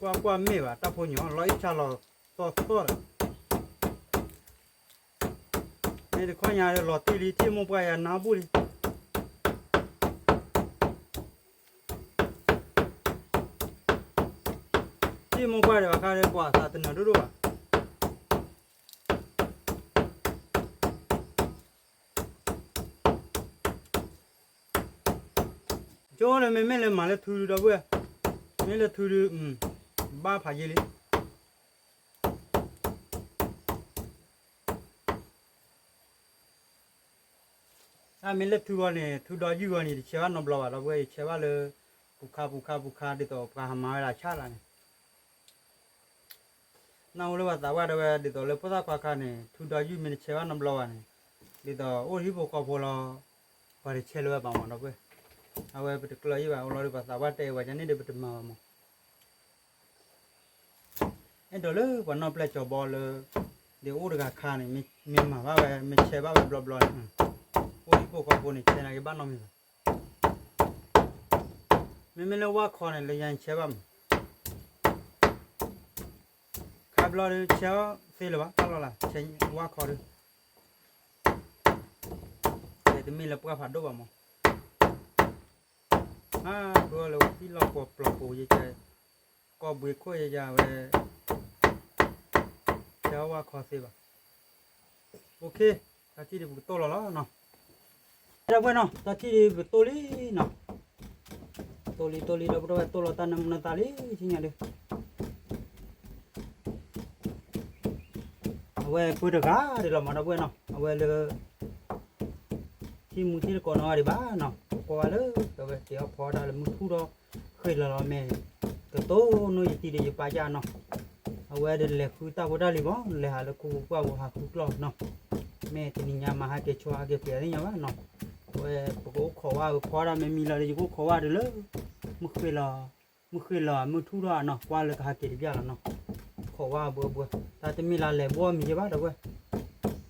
ကွၢ်ကွၢ်မ့ၢ်ဘၣ် တၢ်ဖိညီ လီၤအံၣ်ဆၣ်လီၤသီသီဒီး မ့ၢ်တခီညါလီၤတံၢ်လံ ထံၣ်မိၢ်ပှၢ်ယၤနါဘူၣ်လံ ထံၣ်မိၢ်ပှၢ်ဒီးအခါဒီး ပှၤသးတနၢၤဒိၣ်ဒိၣ်ဘၣ်. ကၠိလၢမ့မ့ၢ်လၢမၤလၢထုဒုဒီပုၢ်ဝဲၢ်, မ့ၢ်လၢထုဒု ဘၣ်ဖးယံာ်လံ. တၢ်မ့ၢ်လၢထုဂီၢ်န့ၣ် ထုဒီယုၢ်ဂီၢ်န့ၣ် တဆဲးဘၣ်နီတဘျီဘၣ်ဒီပုၢ်ဝဲၢ်, ယဆဲးဘၣ်လၢ ပူၤခါပူၤခါပူၤခါ ဒ်သိးပှၤဟးမၤဝဲဒၣ်ဆၣ်လၢန့ၣ် နၢ်ဟူလၢပှၤသးပှၢ်တဲဝဲ ဒ်သိးလၢဖိသၣ်ခွါခါန့ၣ် ထုဒီယုၢ်မ့ၢ်တဆဲးဘၣ်နီတဘျီဘၣ်န့ၣ် ဒ်သိးအိၣ်ဟံၣ်ဖိဃီဖိလီၤ ပှၤတဆဲးလၢၤဝဲဘၣ်မးဒီပုၢ်ဝဲၢ်. အဝဲပတကျၢၤယံာ်ဘၣ် အိၣ်လီၤဒီးပှၤသးပှၢ်တဲဝဲ ကန့ၣ်ဒီးပတမၤဘၣ်မး. အဲၣ်ဒိးလၢပှၤနီၢ်ပျဲၢ်ကၠီၤဘီလၢ ဒ်အိၣ်တဂၤခါန့ၣ် မ့ၢ်မၤဘၣ်ဝဲ မ့ၢ်ဆဲးဘၣ်ဝဲဘျီဘျီန့ၣ် အိၣ်ဟံၣ်ဖိဃီဖိန့ၣ် ဆဲးနာ်က့ဘၣ်နီတမံၤဘၣ်. မ့မ့ၢ်လၢဝၣ်ခီန့ၣ် လၢညါဆဲးဘၣ်မး ခါဘျီဒီး ဆဲးအီၤသ့လၢၤဘၣ် တၢ်လီၢ်လၢ ဆဲးဝၣ်ခီဒီး ဆဲးတမ့ၢ်လၢပှၢ်ဖးဒိၣ်ဘၣ်မး. အါ ဒိလၢဝဲသံၣ်လီၢ်ကီၢ်ပျီပူၤယကဲ ကီၢ်ဘှံးခိၣ်ယကဲဝဲ ဆဲးအီၤဝၣ်ခီသ့ဘၣ်. တၢ်ထံၣ်ဒ်ပကတိၢ်လီၤလီၤနီၤ. ဒီပုၢ်ဝဲၢ်နီၤ တၢ်ထံၣ်ဒ်ပတိၢ်လံနီၤ. တိၢ်လံတိၢ်လံ ဒီပုၢ်ဝဲၢ် တိၢ်လီၤတၢ်နၢမူနၢသါလံ ဆ့ညါဒီး အဝဲပၢတဂၤဒ်လီၤမး ဒီပုၢ်ဝဲၢ်နီၤ အဝဲလၢ ထံၣ်မူထံၣ်တကိးနီၣ်ဂၤဒံးဘၣ်နီၤ ပကွၢ်ဝဲလၢ အဝဲက့ၤအီၣ်ဖီဒၣ်လၢမုၢ်ထူၣ်ဒီး ဃ့ၢ်လီၤလီၤမ့ၢ် ကတိၢ်နီၣ်ယတံၤဒီးယပၢ်ယၢ်နီၤ အဝဲဒီးလဲၤဃုတၢ်ဖိတၢ်လံၤမး လဲၤဟးလၢခိပှၢ်ပူၤဟးဃုကျီၢ်နီၤ မ့ၢ်တနံၤညါမၤဟးက့ၤဆီဟးက့ၤပှဲၤသ့ၣ်ညါဘၣ်နီၤ အဝဲပကအိၣ်ခိးဝဲအဝဲဖီဒၣ်မ့ၢ်မံလီၤဒီး ယကအိၣ်ခိးဝဲဒီးလၢ မုၢ်ဃ့ၢ်လီၤ မုၢ်ဃ့ၢ်လီၤမုၢ်ထူၣ်ထီၣ်နီၤ ကွၢ်လၢကဟးက့ၤတဘျီလီၤနီၤ ခိးဝဲအဘၢအဘၢ တၢ်တမ့ၢ်လၢလဲၤဘီမံၤယဲဘၣ် ဒီပုၢ်ဝဲၢ် ကဲ ဒီပုၢ်ဝဲၢ်နီၤ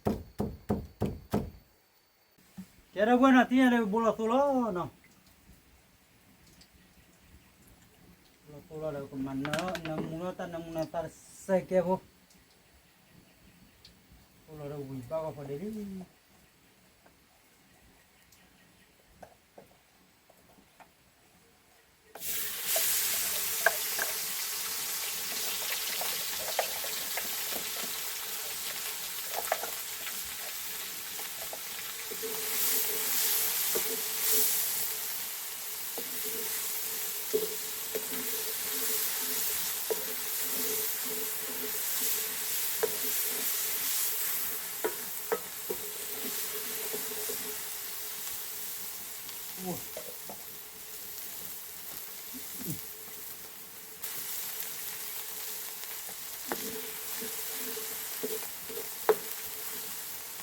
တံၤညါဒီး ဘိလီၤသိလီၤနီၤ ဘိလီၤသိလီၤဒီး ကမၤနၢမူလီၤ တၢ်နၢမူနၢသါတစဲးကဲဖိ သိလီၤဒီးဝံၤဘၣ်ဂီၢ်ဖီဒ့လံ ပှ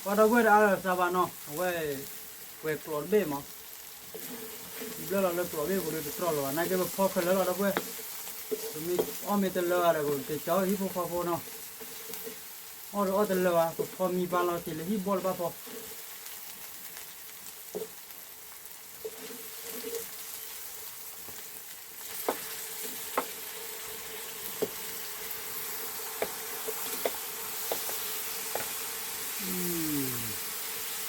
ၤဒီပုၢ်ဝဲၢ်တအါလၢၤသးဘၣ်နီၤ အဝဲ ပှဲၤကျိးတဘ့ၣ်မး ဘျၢလီၤလၢကျိးဘ့ၣ်ပူၤဒီးတတြီလီၤဘၣ် နာ်က့ပဖီခဲလၢာ်လီၤ ဒီပုၢ်ဝဲၢ် ပမ့ၢ်အီၣ်မ့ၢ်တလၢဘၣ်ဒီး ပက့ၤကၠီဟံၣ်ဖိဃီဖိနီၤ အီၣ်ဒီးအီၣ်တလၢဘၣ် ပဖီမံပာ်လီၤက့ၤလၢဟံၣ်ဘီၣ်လၢဘၣ်ဖီ မၤဝဲကြးဝဲ ပှၤပှ့ၤလၢတနီၤ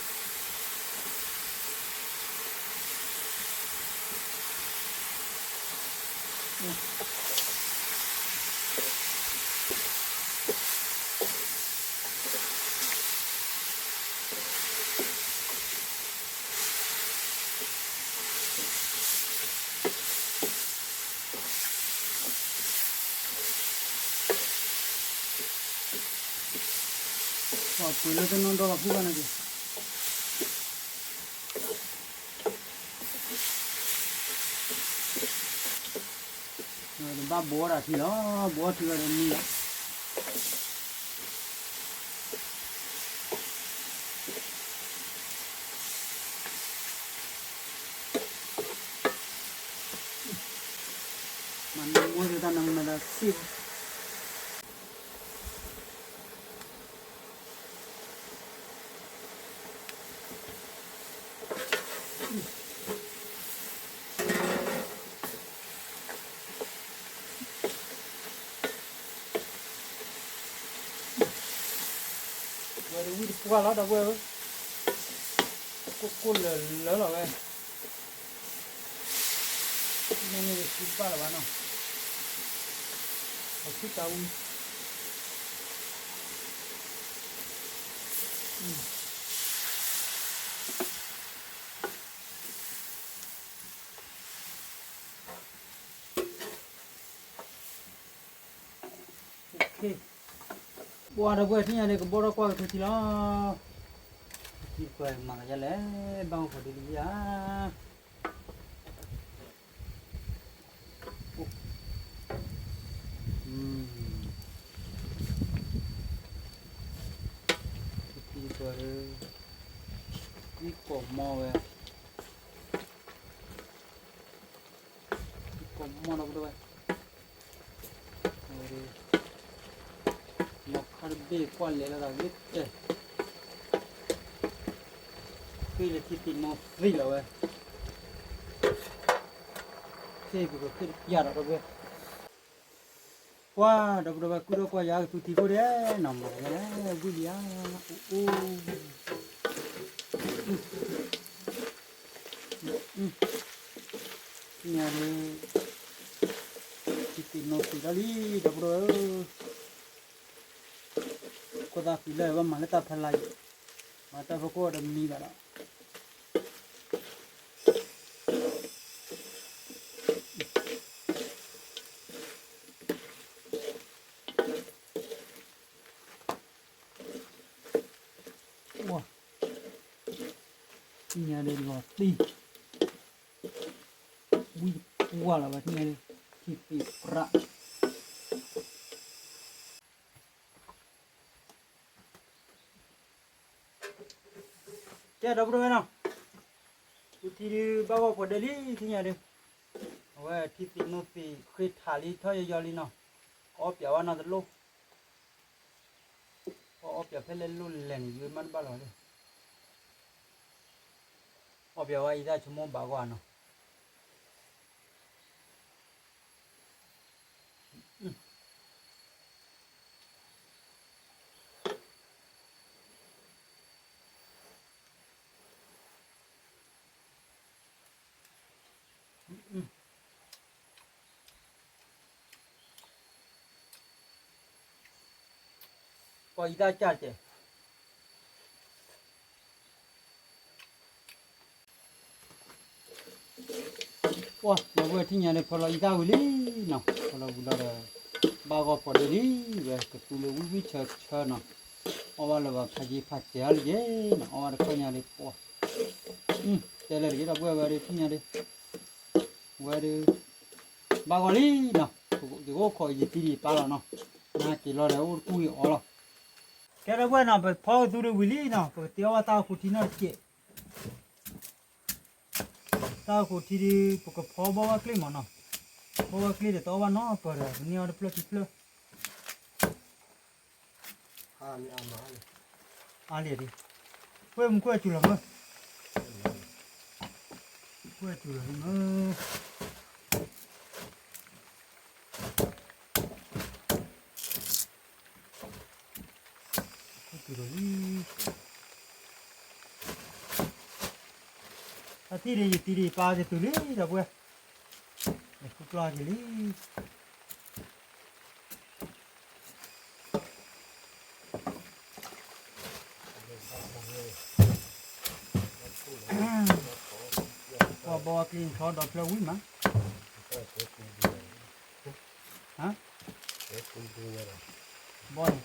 ဒီလီၤဖုၣ်ဘၣ်န့ၣ်က့ၤ တဘၣ်ဘှီဒၣ်ထံလီၤ ဘှီထံဝဲဒီးမံလီၤ မၤနၢမူတၢ်နၢမူနၢသါစံၣ်ဖိ တ ပှၢ်လီၤဒီပုၢ်ဝဲၢ်ဧၢ, ကိၢ်ကိၢ်လၢလၢလီၤဝဲ, မ့ၢ်န့ၣ်တစူဘၣ်လၢၤဘၣ်နီၤ, အဆူၣ်တၢ်ဝံၤ ပှၢ်ဒီပုၢ်ဝဲၢ်ထံၣ်ညါဒီး ကဘီထီၣ်ကွၢ်ကထူထံလီၤ, ထံကွၢ်မၤကယါလဲၣ်, ဘၣ်အိၣ်ဖီဒ့လံဧါ, ထံကွၢ်ဒီး ကွံကိးမီဝဲ, ကွံကိးမီဒီပုၢ်ဝဲၢ် ဝဲဒၣ် နီၢ်ခါတဘ့ၣ်ကွၢ်လဲၤလီၤတၢ်ဂ့ၤတဲာ်, ဃ့လၢထံသ့ၣ်နီသ့ၣ်လီၤဝဲ, သ့ၣ်ပကဃ့တပျၢ်ဒီးတဝဲ, ကွၢ်ဒီပုၢ်ဝဲၢ် ကွံဒီးကွၢ်ယၤကသူထံဖိဒဲးနီၤ, မၤလဲၣ်ဝံၣ်လံဧါ, အိၣ်အိၣ် သ့ၣ်ညါဒီး ထံသ့ၣ်နီသ့ၣ်လီၤလံ ဒီပုၢ်ဝဲၢ်ဧၢ, ခိၣ်သၣ်ဖံးလၢဘၣ်မၤလၢတၢ်ဖဲလါအံၤ, မၤတၢ်ဖဲခိၣ်တမံဘၣ်ဒီး သ့ၣ်ညါဒီးလီၤတံၢ်, ဝံၣ်ပှၢ်လီၤဘၣ်သ့ၣ်ညါဒီး ထံသ့ၣ်ပြး ကဲ ဒီပုၢ်ဝဲၢ်နီၤ, ပထံၣ်ဒုးဘၣ်ဂီၢ်ပှၤဒဲးလံ ထံၣ်ညါဒီး, အဝဲထံသ့ၣ်နီသ့ၣ်ဃ့ထးလံ ထီၣ်ယီၤယီၤလံနီၤ, ကအီၣ်ပၠးဝဲနီတလိၣ်, ကအီၣ်ပၠးဖဲလဲၣ်လိၣ်လဲၣ်န့ၣ် ယမ့ၢ်တဘၣ်လီၤလံ, အီၣ်ပၠးဝဲအံၤတၢ်ဆိကမိၣ်ဘၣ်ဂီၢ်နီၤ. ပှၤအံၤတၢ်ကၢ်ကဲး ပှၢ် ဒီပုၢ်ဝဲၢ်ထံၣ်ညါဒီး ဖီလီၤအံသၣ်ဝံၤလံနီၤ, ဖီလီၤဝံၤလီၤဒီး ဘၣ်ဂီၢ်ပှၤဒဲးလံ, ဝဲကသူလၢဝံၣ်ဝံၣ်ဆၢဆၢနီၤ, အီၣ်ဘၣ်လၢၤဘၣ်ဖးယံၤဖးစဲးအါလၢၤယဲနီၤ, အီၣ်ဘၣ်တခီညါဒီးပှၢ်, တဲလၢၤတဂ့ၤ ဒီပုၢ်ဝဲၢ်ဝဲဒၣ်ထံၣ်ညါဒီး, ဝဲဒၣ် ဘၣ်ဂီၢ်လံနီၤ, ယကအိၣ်ခိးယတံၤဒံးပၢ်လီၤနီၤ, နက့ၤလီၤဒီးအိၣ်တကူၣ်ဂ့ၤအီၤလီၤ. ကဲ ဒီပုၢ်ဝဲၢ်နီၤ ပဖီကသူဒီးဝံၤလံနီၤ, ပကတဲအီၣ်ဘၣ်တၢ်အိၣ်ခိးထံနီတကဲး တၢ်အိၣ်ခိးထံဒုး ပကဖီဘီဝဲကျ့မးနီၤ, ဘီဝဲကျ့ဒီးတအီၣ်ဘၣ်နီတပၢၢ်ဒီး ပန့ၢ်အီၤတဖျၢၣ်ခံဖျၢၣ်, အါလံဒံး, ကွဲမုၢ်ကွဲစူၤလီၤမၢ်, ကွဲစူၤလီၤမၢ် တၢ်ထံၣ်ဒီး ယတံၤဒံးပၢ်ကတုၤလံ ဒီပုၢ်ဝဲၢ်,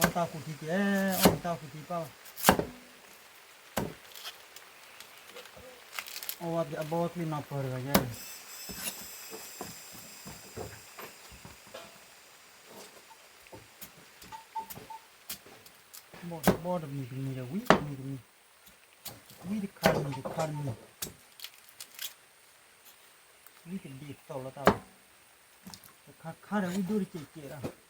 ယဃုပျီက့ၤလံ. ပှၤဘီကျ့ထီဒီးဖျၢၣ်ဝံၣ်မး, ဘီန့ၣ် အီၣ်တၢ်ခူၣ်ထံကဲ, အီၣ်တၢ်ခူၣ်ထံပၢ်, အီၣ်ဝဲအဘီကျ့နီၢ်ပၢၢ်တဂၤယဲ, ဘီတမံၤတမံၤဒီး ဝံၤတမံၤတမံၤ, ဝံၤတခါတမံၤတခါတမံၤ, ဝံၤတဘ့ၣ်သီၣ်လီၤတၢ်လီၤ, တခါခါဒီးဝံၤဒိၣ်တကဲးကဲးလီၤ. ပ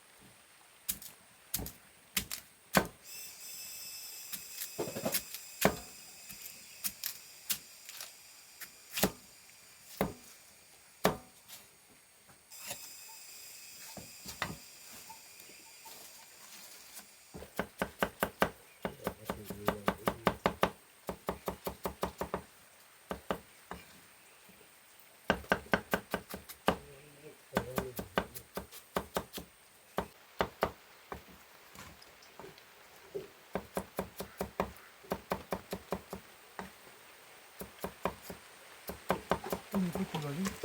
နခိၣ်စူၤလီၤလံ,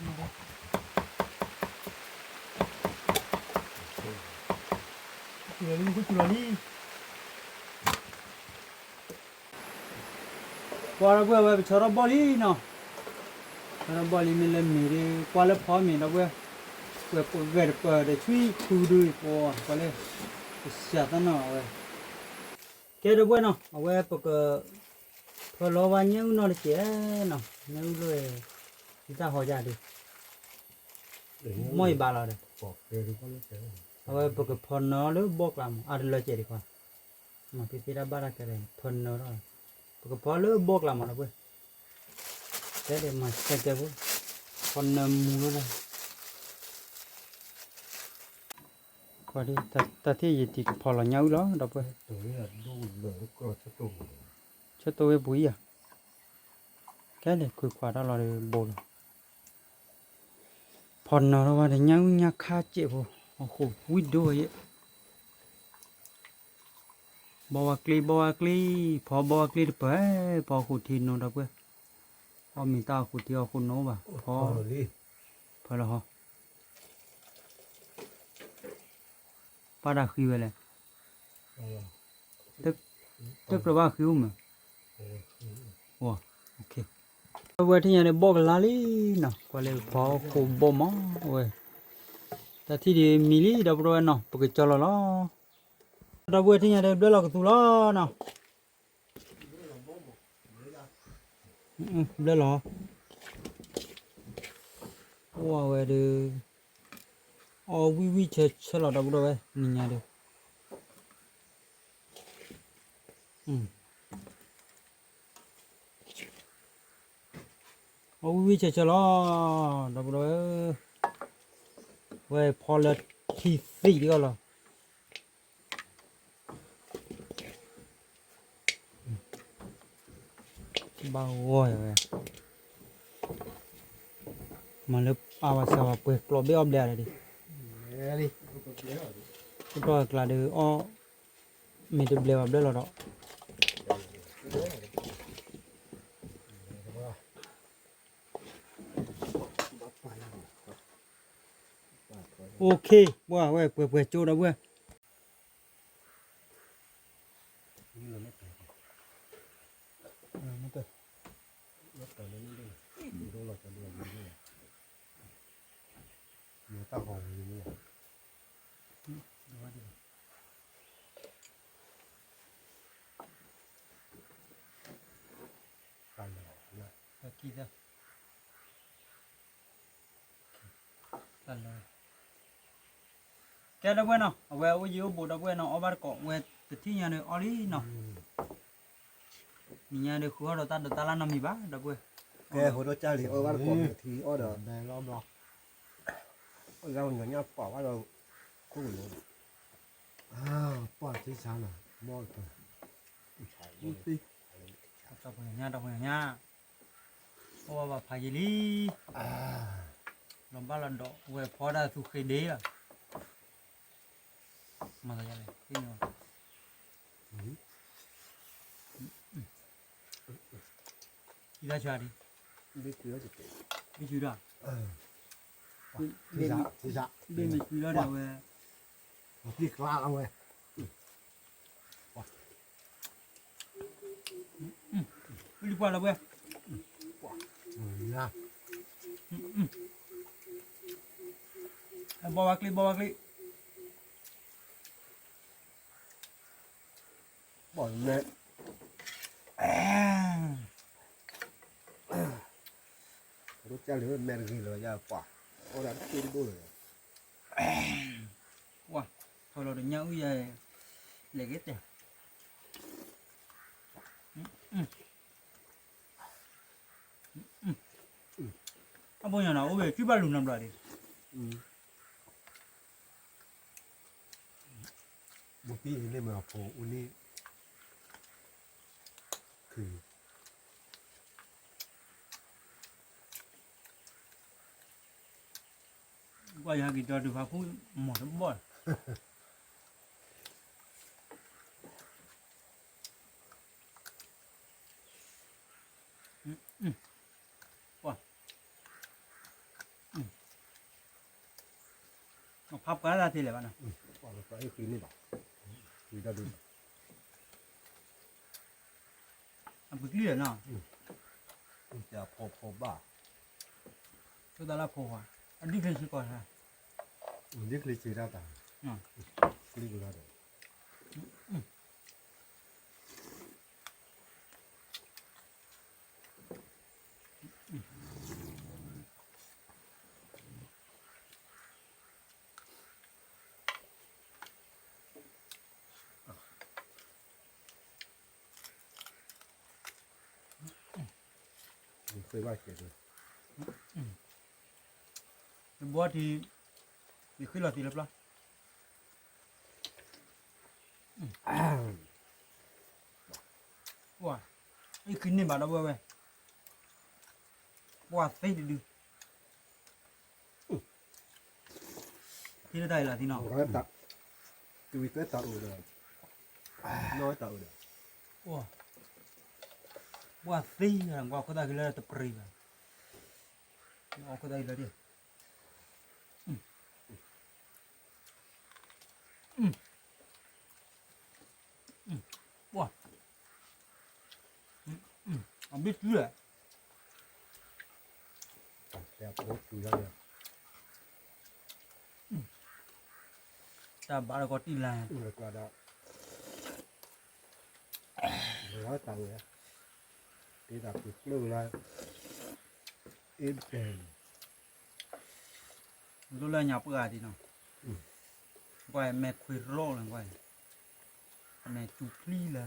နခိၣ်စူၤလီၤလံ, နခိၣ်စူၤလီၤလံ. ပှၤဒီပုၢ်ဝဲၢ် ပဆီထီၣ်ဘီၣ်လံနီၤ, ဆီထီၣ်ဘီၣ်လံ မ့ၢ်လၢမ့ၤဒီး ကွၢ်လၢဖီမ့ၤဒီပုၢ်ဝဲၢ်, ပှဲၤပှဲၤတဆွံဖုဒုးပှၤ ကွၢ်လၢ ကစၢ်သၢနီၤဝဲ. ကဲဒီပုၢ်ဝဲၢ်နီၤ အဝဲပက ဖၢလီၤဘၣ်ညၣ်အုၣ်နီတစဲးနီၤ, ညၣ်အုၣ်လၢ ယတၢ်ဟီယၤဒုး မီၢ်ယဘၣ်လီၤဒီး အဝဲပကဖီနၢလၢဘီၣ်ကျါမး အတလၢစဲးဒံးခွါ, မၤဖံဖံတၢ်ဘၣ်တၢ်ကဲဒီး ဖီနၢထီၣ်, ပကဖီလၢဘီၣ်ကျါမးဒီပုၢ်ဝဲၢ်, ကဲဒီးမၤစဲးကဲဖိ, ဖီနၢမူလီၤဒီး တၢ်ထံၣ်ယတံၤကဖီလီၤညၣ်အုၣ်လီၤ ဒီပုၢ်ဝဲၢ်, ဆၢတိၢ်ဝဲပူၤအံၤဧါ, ကဲန့ၣ်ခွံခွါတၢ်လီၤဒီးဘိလီၤ, ဖီနၢထီၣ်ဘၣ်ဒီးညၣ်အုၣ်ညၣ်ခါစဲးဖိ, အဃိဝံၣ်ဒိၣ်ယဲၢ်, ဘီဝါကျ့ ဘီဝါကျ့, ဖီဘီဝါကျ့တပၢၢ်, ဖီဃိးထံနိဒီပုၢ်ဝဲၢ်, အီၣ်မ့ၤတၢ်ဃိးထံအီၣ်ဃိးနိဘၣ်, ဖီ, ဖီလီၤဟီ ပှၤတၢ်ဃံဝဲလဲၣ်, တကြၢးဘၣ်ဃံအိၣ်မး, ဒီပုၢ်ဝဲၢ်ထံၣ်ညါဒီးဘီၣ်ကလါလံနီၤ, ကွၢ်လၢဖီဃိးဘီၣ်မးဝဲ, တၢ်ထံၣ်ဒုးမံလံ ဒီပုၢ်ဝဲၢ်နီၤ ပကကၠီလီၤလီၤ, ဒီပုၢ်ဝဲၢ်ထံၣ်ညါဒီးဘျၢလီၤကသူလီၤနီၤ ဘျၢလီၤ, အိၣ်ဝဲဒီး, အီၣ်ဝံၣ်ဝံၣ်ဆၢဆၢလီၤ ဒီပုၢ်ဝဲၢ် နံၤညါဒီး, အီၣ်ဝံၣ်ဝံၣ်ဆၢဆၢလီၤ ဒီပုၢ်ဝဲၢ်, ဝဲဖီလၢထံသံးဒံးအီၤလီၤ ဘၣ်ဂီၢ်ဝဲ, မၤလၢအဝဲစၢ်ဝဲပှဲၤကျိးဘ့ၣ်အီၣ်ဘျဲၣ်ဒံး, ကတီၢ်အကျါဒီးအီၣ်, မ့ၢ်တဘျဲးဘၣ်ဘျဲၣ်လီၤဒီး OK ပှၤဝဲပှဲၤပှဲၤကၠိဒီပုၢ်ဝဲၢ်, ကဲဒီပုၢ်ဝဲၢ်နီၤ အဝဲအိၣ်ယံၤအိၣ်ဘူးဒီပုၢ်ဝဲၢ်နီၤ အီၣ်ဘၣ်တကိး ဝဲတထံၣ်ညါန့ၣ်အီၣ်လံနီၤ, နံၤညါဒီးဃုအီၣ်ဒီးတၢ်ဒိးတၢ်လၢ်နီတမံၤဘၣ် ဒီပုၢ်ဝဲၢ်, ကဲဟိဒီးကၢ်လံ အီၣ်ဘၣ်တကိး ထံအီၣ်ဒီး လၢညါပာ်ဘၣ်ဒီး ခိၣ်ကလိၤ ပှၤထံဆါနီၤ ဘီၣ်တပၢၢ် တပှၤညါ တပှၤညါ အိၣ်ဘၣ်ဖးယံာ်လံ, လီၤဘၣ်လီၤဒီး ဝဲဖီဒၣ်သူဃ့ဒ့ဧါ, မၤသးယလဲၣ်, အံၤဒၣ်ဆါဒံး, ဘ့ၣ်ဆူဒၣ်, ဘ့ၣ်မ့ၢ်ဆူဒၣ်ဒီးဝဲ ပှၤ လံပှၢ်လီၤဝဲ, ဘီဝါကျ့ ဘီဝါကျ့, ဘီမဲာ်, ဒိၣ်ကၢ်လံမဲာ်တဂ့ၤလၢၤယၤပှၤ, အိၣ်ဒၣ်တက့ၢ်တဒိၣ်လၢၤ, ဝါ, ဖီလီၤဒီးညၣ်အုၣ်ယၤ, လဲၤက့ၤတဲာ် အဘိညါနီၤ အိၣ်ဝဲစုဘၣ်လူၤနီတဘျီဒံး, ဘူးပံၢ်အံၤန့ၣ်မ့ၢ်အဖိအိၣ်န့ၣ်, ကွၢ်ယဟဲက့ၤဒီးဒုးဖးဖှိၣ် မီၤတဘီၣ်လီၤ, ပှၤ ဟးပှၤတၢ်တ့ၢ်လၢၤဘၣ်နီၤ, ပှၤတၢ်အ့ၣ်ဃံန့ၣ်ဘၣ်, ဃံတၢ်ဒုး, အပှ့ၤကျံၢ်လၢၤနီၤ, တၢ်ဖီဖီဘၣ်, ဆိသးလၢဖိခွါ, အဒ်ချ့ဆံကီၢ်, ဒ်ချ့ဆံတၢ်တၢ်, ကျံၢ်ကလါဒီး ယဘီထံ, ယဃ့လီၤသံးလၢပျီ, ပှၤ, အ့ၣ်ဃံန့ၢ်ဘၣ်ဒီပုၢ်ဝဲၢ်, ပှၤသ့တဒု, ဟ့ၣ်လၢတၢ်အံၤလီၤသံးနီၤ, တဝံၤသဲတၢ်အိၣ်ဒီး, နီၢ်ဝဲတၢ်အိၣ်ဒီး, ပှၤသ့, ကွၢ်ခိၣ်သၣ်က့ၤလၢတပရံၤဘၣ်, အခိၣ်သၣ်က့ၤလၢတ, ပှၤ, အဘ့ၣ်တုၤလၢ, တၢ်ဘၣ်တကီၢ်တံၢ်လၢ်, တၢ်ဝဲ, တၢ်ပူၤကျိလၢ, အ့ၣ်, ဒိလၢညါပှၢ်ဒံးနီၤ, ကွၢ်မဲာ်ခွံရိၣ်လၢကွၢ်, မဲာ်စူၤချံလၢ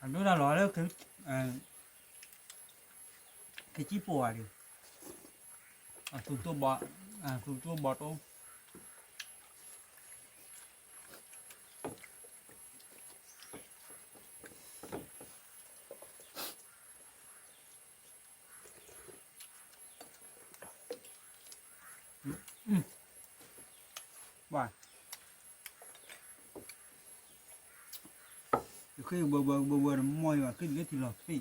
အဒိဒၣ်လီၤလၢ ခ့ကံၣ်ပိာ်ဂၤဒံး, အသူၣ်တိၢ်ဘီ, အသူၣ်တိၢ်ဘီတိၢ်, ဘၣ်, ယဃ့ဘၢဘၢဘၢဘၢဒီးမီၢ်ယၤ ဃ့လၢထံလီၤသ့ၣ်,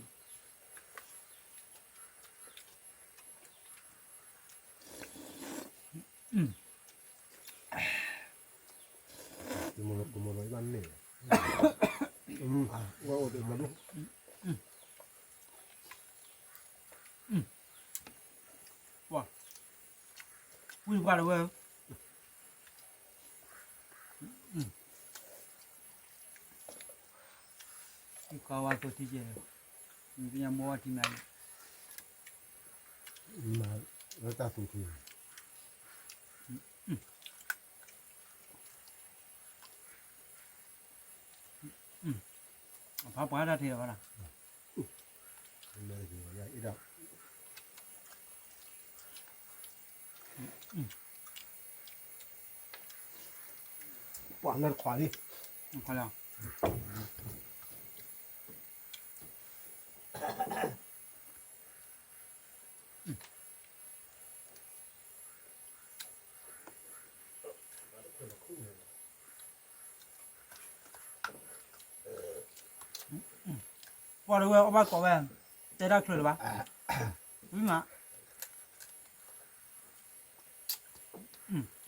ကမီၤလီၤ ကမီၤလီၤ ယဘၣ်န့ၣ်, ဝဲအိၣ်တမီၤဒိၣ်, ပှၤ, ဝံၢ်ပှၢ်တဝဲ, ယကဝါသိးထံကဲ, ယသ့ၣ်ညါမိၢ်ဝဲထံမး, မၤလၢတၢ်သူၣ်ထံ, အဖးပှၤတၢ်ထဲလီၤဘၣ်ဒီး, ပှၤလၢတခွးလံ, ခွးလၢ, ပှၤတဝဲအီၣ်ဘၣ်ကိးဝဲ, တဲတၢ်ချၢလၢၤဘၣ်, ဝံၤမး,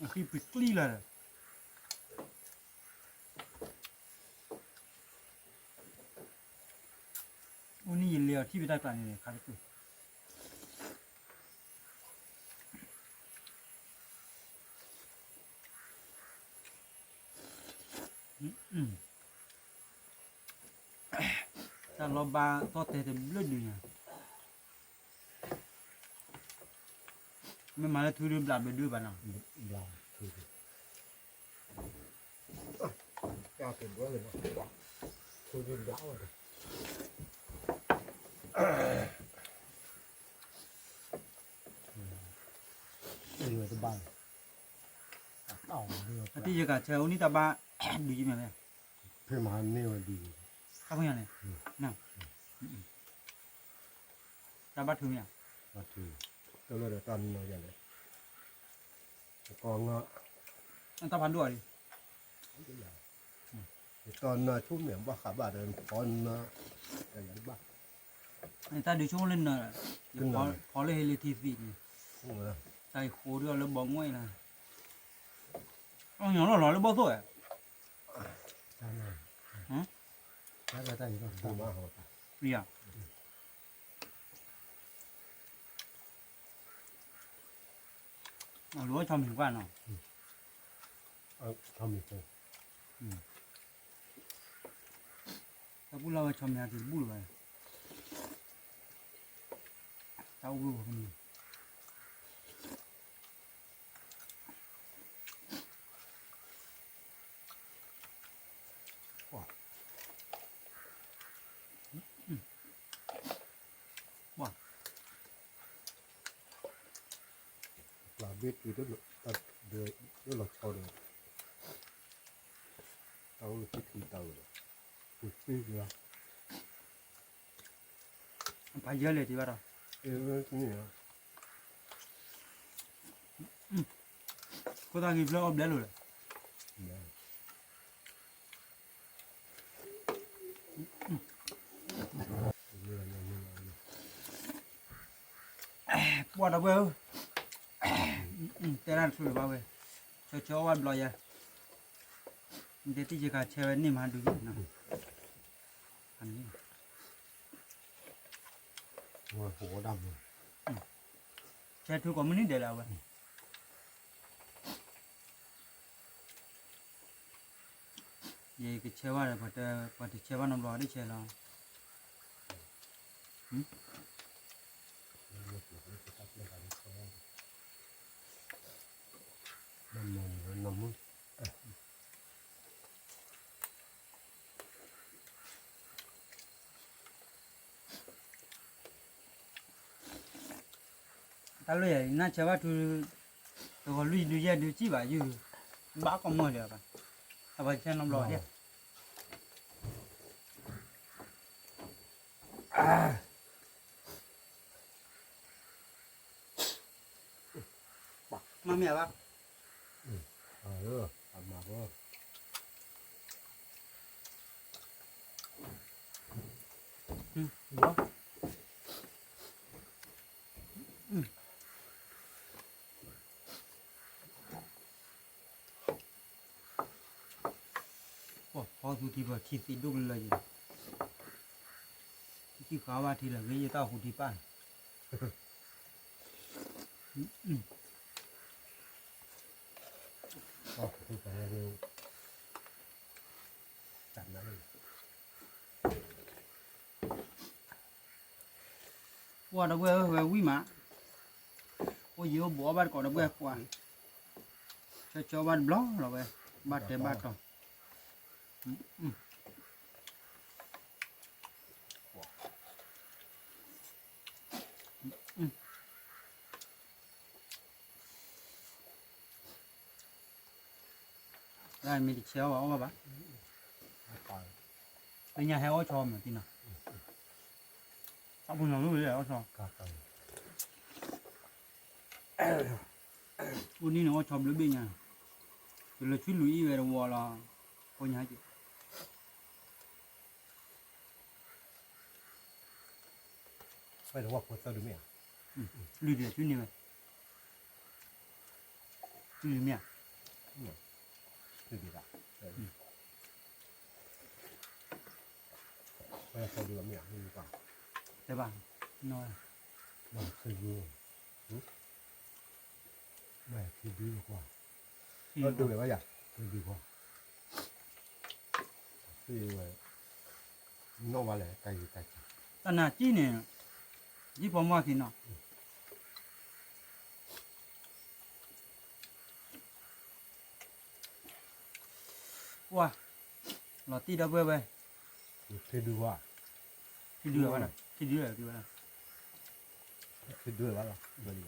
အဃံပှ့ၤကျံလီၤဒီး, အိၣ်နံၣ်ယလဲၤအီၤထံၣ်ဖဲတၢ်ကျးန့ၣ် ခါတကုၢ် တၢ်လီၤဘါသီၣ်တဲာ်တဘျုးဒုးညါ, မ့ၢ်မၤလၢထူဒုးဘျးဘျုးဒုးဘၣ်နီၤ, ဘျးထူဒုး, ထူဒုးဘျးဝဲ, တဘၣ်, အတယကဆၢအိၣ်နံၣ်တၢ်ဘါဒုးယမ့ၢ်, ဖဲမဟါန့ၢ်ဝဲဒ်, တၢ်ဖုညါန့ၣ်, တၢ်ဘါထုးမ့ၢ်ဧါ, ဘါထုး, တၢ်လၢဒီးတၢ်နီၢ်ယၤလဲၣ်, ကီငါ, တၢ်ဖးဒိၣ်အီၤလံ, ယတီၢ်နၢ်ဆိမဲာ်ဘၣ်ဃးဘၣ်ဒီး ဖီနၢ် တၢ်ယဘၣ် တၢ်ဒုးဆိကမိၣ်လၢနၢ် ယဖီလၢဟ့လ့ထံသံးန့ၣ် တၢ်အံၤဃိဒ်အီၤလၢဘီမွဲၣ်လၢ အီၣ်ညီလီၢ်လီၤလၢဘီၣ်သိၣ်ဝဲ တၢ်တၢ်ယဘၣ် အလိၤအီၣ်ဆီမံၤကွၢ်နီၤ ဆီမံၤဖိ တၢ်ဘူၣ်လၢ်ဝဲဆီမံၤအသုတဘူၣ်လၢၤဘၣ် တၢ်အိၣ်ဘှံးဝဲကမံၤ ပှၤဘ့ၣ်တုၤလၢလီၤဆီဒီး တၢ်အိၣ်လၢခံခံတၢ်ဝဲဒီး ပူၤသ့လီၤ ဖးယဲလဲၣ်တဘၣ်ဒီး ခိၣ်သၣ်ဂံၢ်ဖျၢၣ်အီၣ်ဘျဲလိာ်လဲၣ် ပှၤဒီပုၢ်ဝဲၢ်ဧၢ, တဲဒၣ်တချုးလၢၤဘၣ်ဝဲ, ဆၢဆၢအီၣ်ဘၣ်တဘျီယဲ, နတဲတံၢ်ယကၤဆဲဝဲန့ၢ်မးဒုး, ဆဲထူကိးမုၢ်နံၤဒဲးလၢအဝဲ ယကဆဲဘၣ်ဒီး ပှၤတဆဲဘၣ်နီတဘျီတဆဲလီၤ. တၢ်လၢယၤ နဆဲဘၣ်ထူ တဂီၤလွံၢ်ဒုယဲၢ်ဒုစံၣ်ဘၣ်ယုၢ်, ဘၣ်ကီၢ်မီၢ်ဒီးဘၣ်, အဝဲဆဲနီတဘျီဒၣ် မၤမ့ၢ်အဘၣ်, အမၤဘၣ်, ဖီသူထံပှၤထံသ့ဒိၣ်ကလၢာ်ယဲ, ထံဃာ်ဘၣ်ထံလၢာ်ဂ့ၤ ယတၢ်ဟူထံပၢ်န့ၣ် ပှၤဒီပုၢ်ဝဲၢ်ဝဲဝံၣ်မး, အိၣ်ယံၤအိၣ်ဘူးအီၣ်ဘၣ်တကိးဒီပုၢ်ဝဲၢ်, ဆၢဆၢဘၣ်တဘျီလီၤဝဲ, ဘၣ်တဲဘၣ်တီၤ တၢ်မ့ၢ်တဆဲးအီၣ်ဘၣ်အီၣ်ဘၣ်ဘၣ်, လၢညါဟဲအီၣ်ဆီမးသ့နီၤ, တၢ်ပူၤနီၤလူၢ်လၢအီၣ်ဆီ, အိၣ်န့ၣ်န့ၣ်အီၣ်ဆီဘျုးဘ့ၣ်ညါ, တလၢဆူလူၤအံၣ်ဝဲတဝီလီၤ, ကိညါက့ၤ ဝဲတဝီဖိသၢဒုမ့ၢ်ဧါ, လွံၢ်ဒုဆူန့ၣ်ဝဲ, လွံၢ်ဒုမ့ၢ်ဧါ, လွံၢ်ဒုဘၣ်, ဝဲသၢဒုဘၣ်မ့ၢ်ဧါ, တဲဘၣ်, နီၢ်, ဘၣ်သၢဒု, ဘၣ်ခံဒုလီၤကွၢ်, သၢဒုဝဲဘၣ်ယၤ, သၢဒုကွၢ် သ့ဝဲ, နီၢ်ဘၣ်လဲၣ် တၢ်ယံၤတၢ်ကီ, တၢ်နၤကံၣ်န့ၣ်, ယံၣ်ဖီမီၢ်ခံနီၤ, ကွၢ်, လီၤတံၢ်ဒီပုၢ်ဝဲၢ်, ခံဒုကွၢ်, ခံဒုဝဲဘၣ်, ခံဒုဝဲဘၣ်, ခံဒုဝဲဘၣ်လီၤ,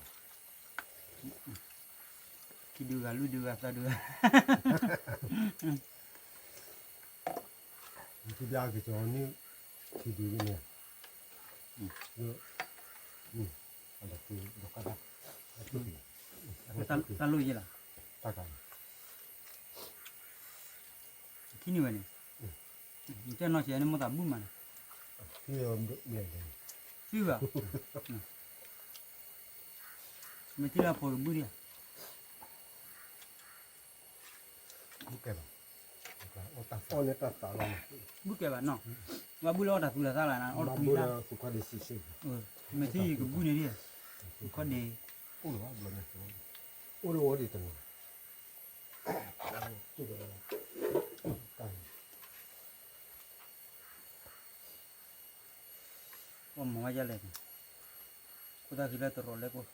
ခံဒုဂၤ လွံၢ်ဒုဂၤ သၢဒုဂၤ, ယထံၣ်ဘၣ်က့ၤကီန့ၣ်, ထံဒုန့ၣ်, ဒီး, ဒီးကါတၢ်, တၢ်လိၣ်ယဲလီၤ, တၢ်ကါန့ၣ်, ခံန့ၣ်ဝဲန့ၣ်, တဲနီၢ်ဆဲးန့ၣ်မိၢ်သးဘုၣ်မးန့ၣ်, ဘုၣ်ဘၣ်, မ့ၢ်ထံၣ်လၢအဖိကဘုၣ်ဒံးဧါ, ဘုၣ်ကဲဘၣ်, ဘုၣ်ကဲဘၣ်နီၤ, ဝဲဘုၣ်လၢအီၣ်တၢ်သူတၢ်သၣ်လၢ်န့ၣ် အီၣ်တသူတၢ်, မ့ၢ်ထံၣ်ယကဘုၣ်န့ၣ်ဒံး, ခီဒ့, အိၣ်ဒံးတနီၤ ပှၤမၤဝဲဒ်လဲၣ်န့ၣ်, ခိၣ်သၣ်ခံလၢတရီးလဲၣ်ကိၣ်,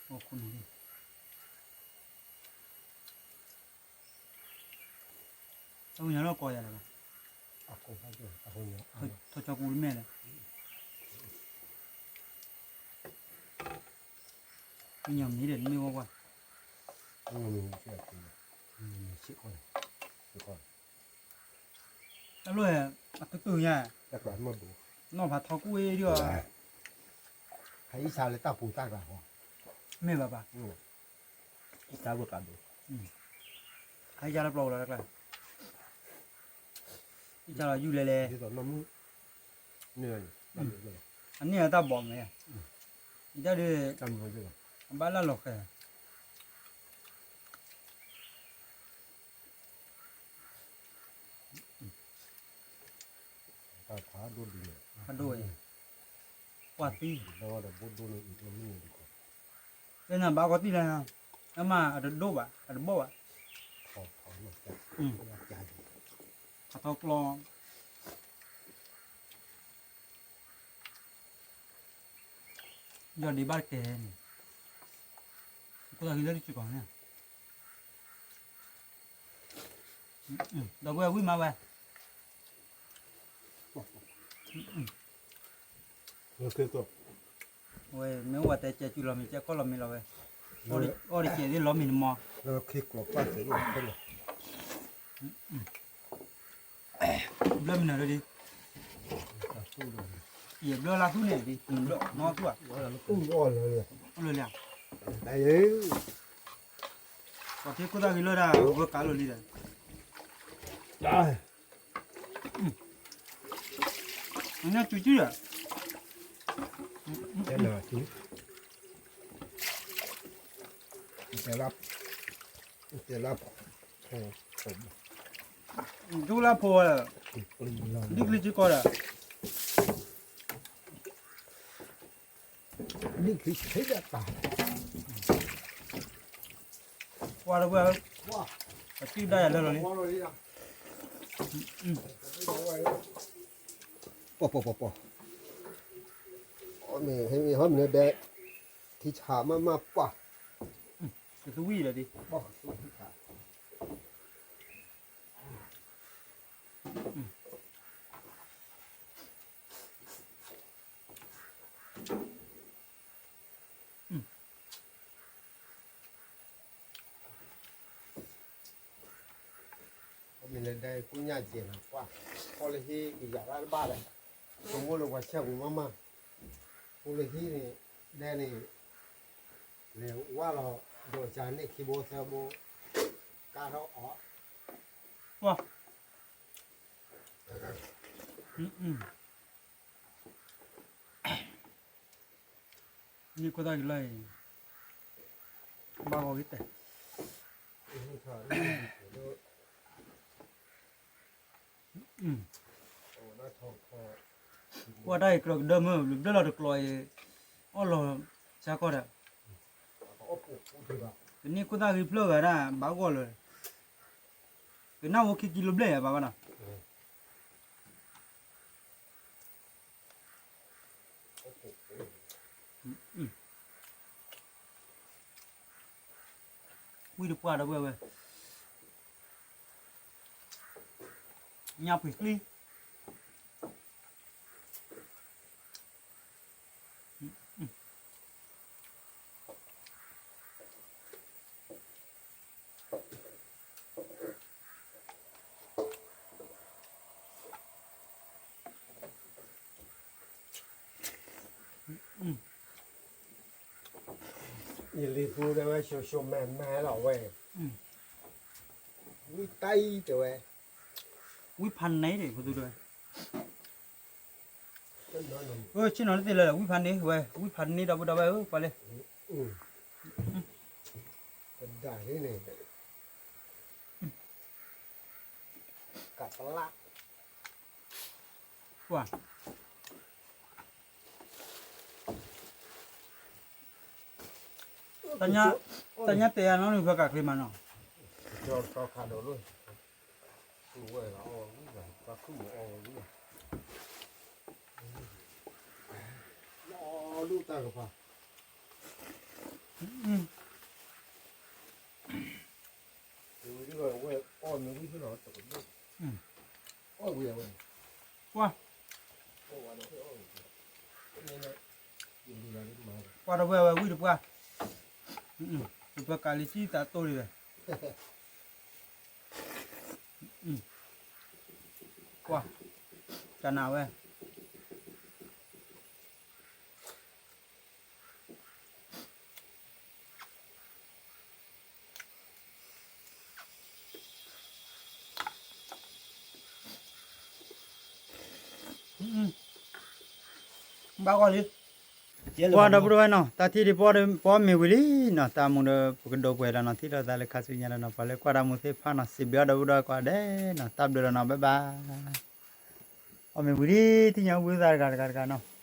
အခိၣ်န့ၣ်, အဝဲညီလီၤကီးယၤလၢၤဘၣ်, ထီၣ်ကၠီကူတမဲာ်လဲၣ်, မ့ၢ်ညီမံၤဒီးနမ့ၢ်ဝဲကွၢ်, စ့ၢ်ကီး, တၢ်လီၢ်, အကတုၤညါ, နီၢ်ဖးထီကူၣ်အ့ၣ်ဒံးအီၤ, ဟဲအံၣ်ဆါလၢတၢ်ပူၤတၢ်ကျါဃီ, မ့ၢ်ဘၣ်ဘၣ်, အံၣ်ဆါလၢပျီပူၤလီၤတၢ်ကျါ, အံၣ်ဆါလီၤယူၢ်လဲၤလဲၤ, အန့ၣ်အတၢ်ဘီၣ်မဲာ်, အံၤတၢ်ဒုး, အဘၣ်လၢလီၤဃဲၤ ဖးဒိၣ်, ပှၢ်သံ, တဲနၤဘၣ်ကီးတံၢ်လၢ, အမ့ၢ်အတဒိၣ်ဘၣ် အတဘီၣ်ဘၣ်, ဖးထီကျီ, ယီၢ်ဒံးဘၣ်တကဲန့ၣ်, ခိၣ်သၣ်ခံလၢတစ့ၢ်ကီးန့ၣ်, ဒီပုၢ်ဝဲၢ်ဝံၣ်မးဝဲ, ဝဲမ့ၢ်အိၣ်ဝဲတဲကဲကုလီၤမံၤ ကဲခီၣ်လီၤမံၤလီၤဝဲ, အီၣ်တကဲးသ့ၣ်လီၤမံၤနမီၤ, ဘျၢမံၤနၤဒ်, ယဘျၢလၢသူၣ်န့ၣ်ဒ်, နီၢ်သူၣ်ဧါ, အိၣ်လၢလၢ, ပှၤထံခိၣ်သၣ်ဂ့ၤလၢဒၣ် ဝဲကးလိာ်လံဒီး, ညၣ်စုစုဒီး, တဲလၢ, တဲလၢ, ဒူလၢဖိ, ဒ်ကလံၤကံကီးဒီး, ဒ်ကလံၤဆ့ဒၣ်တၢ်, ကွၢ်တဝဲ, ပစုဒၣ်ယၤလၢလီၤလံ, ပီၤပီၤပီၤပီၤ, ဟဲမ့ၢ်ဟီမ့ၢ်လၢဒဲ, ထံဆးမးမးပှၢ်, ကသဝံၣ်လၢဒ်, မ့ၢ်လၢဒဲကိညၣ်ကဲနၤကွၢ်, ဖီလၢဟံၣ်ကယၤရၣ်တဘၣ်ဒီး, ကမိၣ်လၢပှၤဆဲးပူၤမးမး, ဖီလၢဟံၣ်န့ၣ်, ဒဲန့ၣ်, လဲၤဝါလီၤ, ဒီးကန့ၢ်ခံဘိသၢဘိ, ကါထီၣ်အီၤ, ကွၢ်, နံၣ်ခိၣ်သၣ်ကလၢအံၤ, ဘၣ်ဂီၤက့ၤတဲာ်, ကွၢ်တၢ်အံၤ ကြၢးကဒၢမုၢ်ဘျုးဘျၢလီၤတကျိၤအံၤ, အီၣ်လီၤဆါကီၢ်ဒီး, ကန့ၢ်ခိၣ်သၣ်ဂ့ၤဖျၢၣ်ဂၤဒၣ် ဘၣ်ဂီၢ်လၢ, ကနၣ်ဝဲခံကံလိဘျဲၣ်ယၤဘၣ်ဘၣ်နီၤ, ဝံၣ်တပှၢ်ဒီပုၢ်ဝဲၢ်, ညၣ်ပှ့ၤကျံ, အ ယလံၤသူတဲဝဲ ရှုံရှုံမဲမဲလီၤဝဲ, ဝံတၢ်အံၤတဲဝဲ, ဝံဖးန့ၣ်ဖိသူတဲဝဲ, ဆ့ၣ်နီၤတသ့လၢၤ ဝံဖးန့ၣ်ဝဲ ဝံဖးန့ၣ်ဒီပုၢ်ဒီဝဲၢ်ဧၢ ပှၤလၢ, ဒၣ်န့ၣ်, ကးပလၢ်, ပှၤ တၢ်ညါတဲယၤနီၤ နုၤဖဲကးချ့မးနီၤ, ကၠီတခါဒိးလၢ, သူဝဲလီၤအီၣ်ဝဲဝံၤလီၤ တၢ်ခုၣ်အီၣ်ဝဲဝံၤလီၤ, အီၣ်ဒိၣ်တၢ်ကပၤ, ဝဲဝံၤလီၤဝဲအီၣ်မ့ၢ်ဝံၤဖဲလီၤတကဒိၣ်, အီၣ်ဝံၤအဝဲ, ပှၤ ပှၤတဝဲဝဲဝံၤတပှၢ်, တပှၢ်ကးလံစံသးတိၢ်လံဝဲ, ပှၤ တၢ်နးဝဲ, ဘၣ်ဂီၢ်လံ, ပှၤဒီပုၢ်ဒီဝဲၢ်နီၤ တၢ်ထံၣ်ဒံးပအီၣ်မ့ၤဝံၤလံနီၤ တၢ်မူဒီးပကဒိးကွဲးလီၤနီၤ ထံၣ်လိာ်သးလၢခါဆူညါလီၤနီၤ ပှၤလၢကွၢ်တၢ်မူသ့ၣ်တဖၣ်နီၤ စံးဘျုးအီၣ်ဒီပုၢ်ဒီဝဲၢ်ကိးဂၤဒဲးနီၤ တၢ်ဘျုးလီၤနီၤ ဘၣ်ဘၣ်, အီၣ်မ့ၤဝံၤလံ ထံၣ်ညါဝံသးတဂၤတဂၤတဂၤနီၤ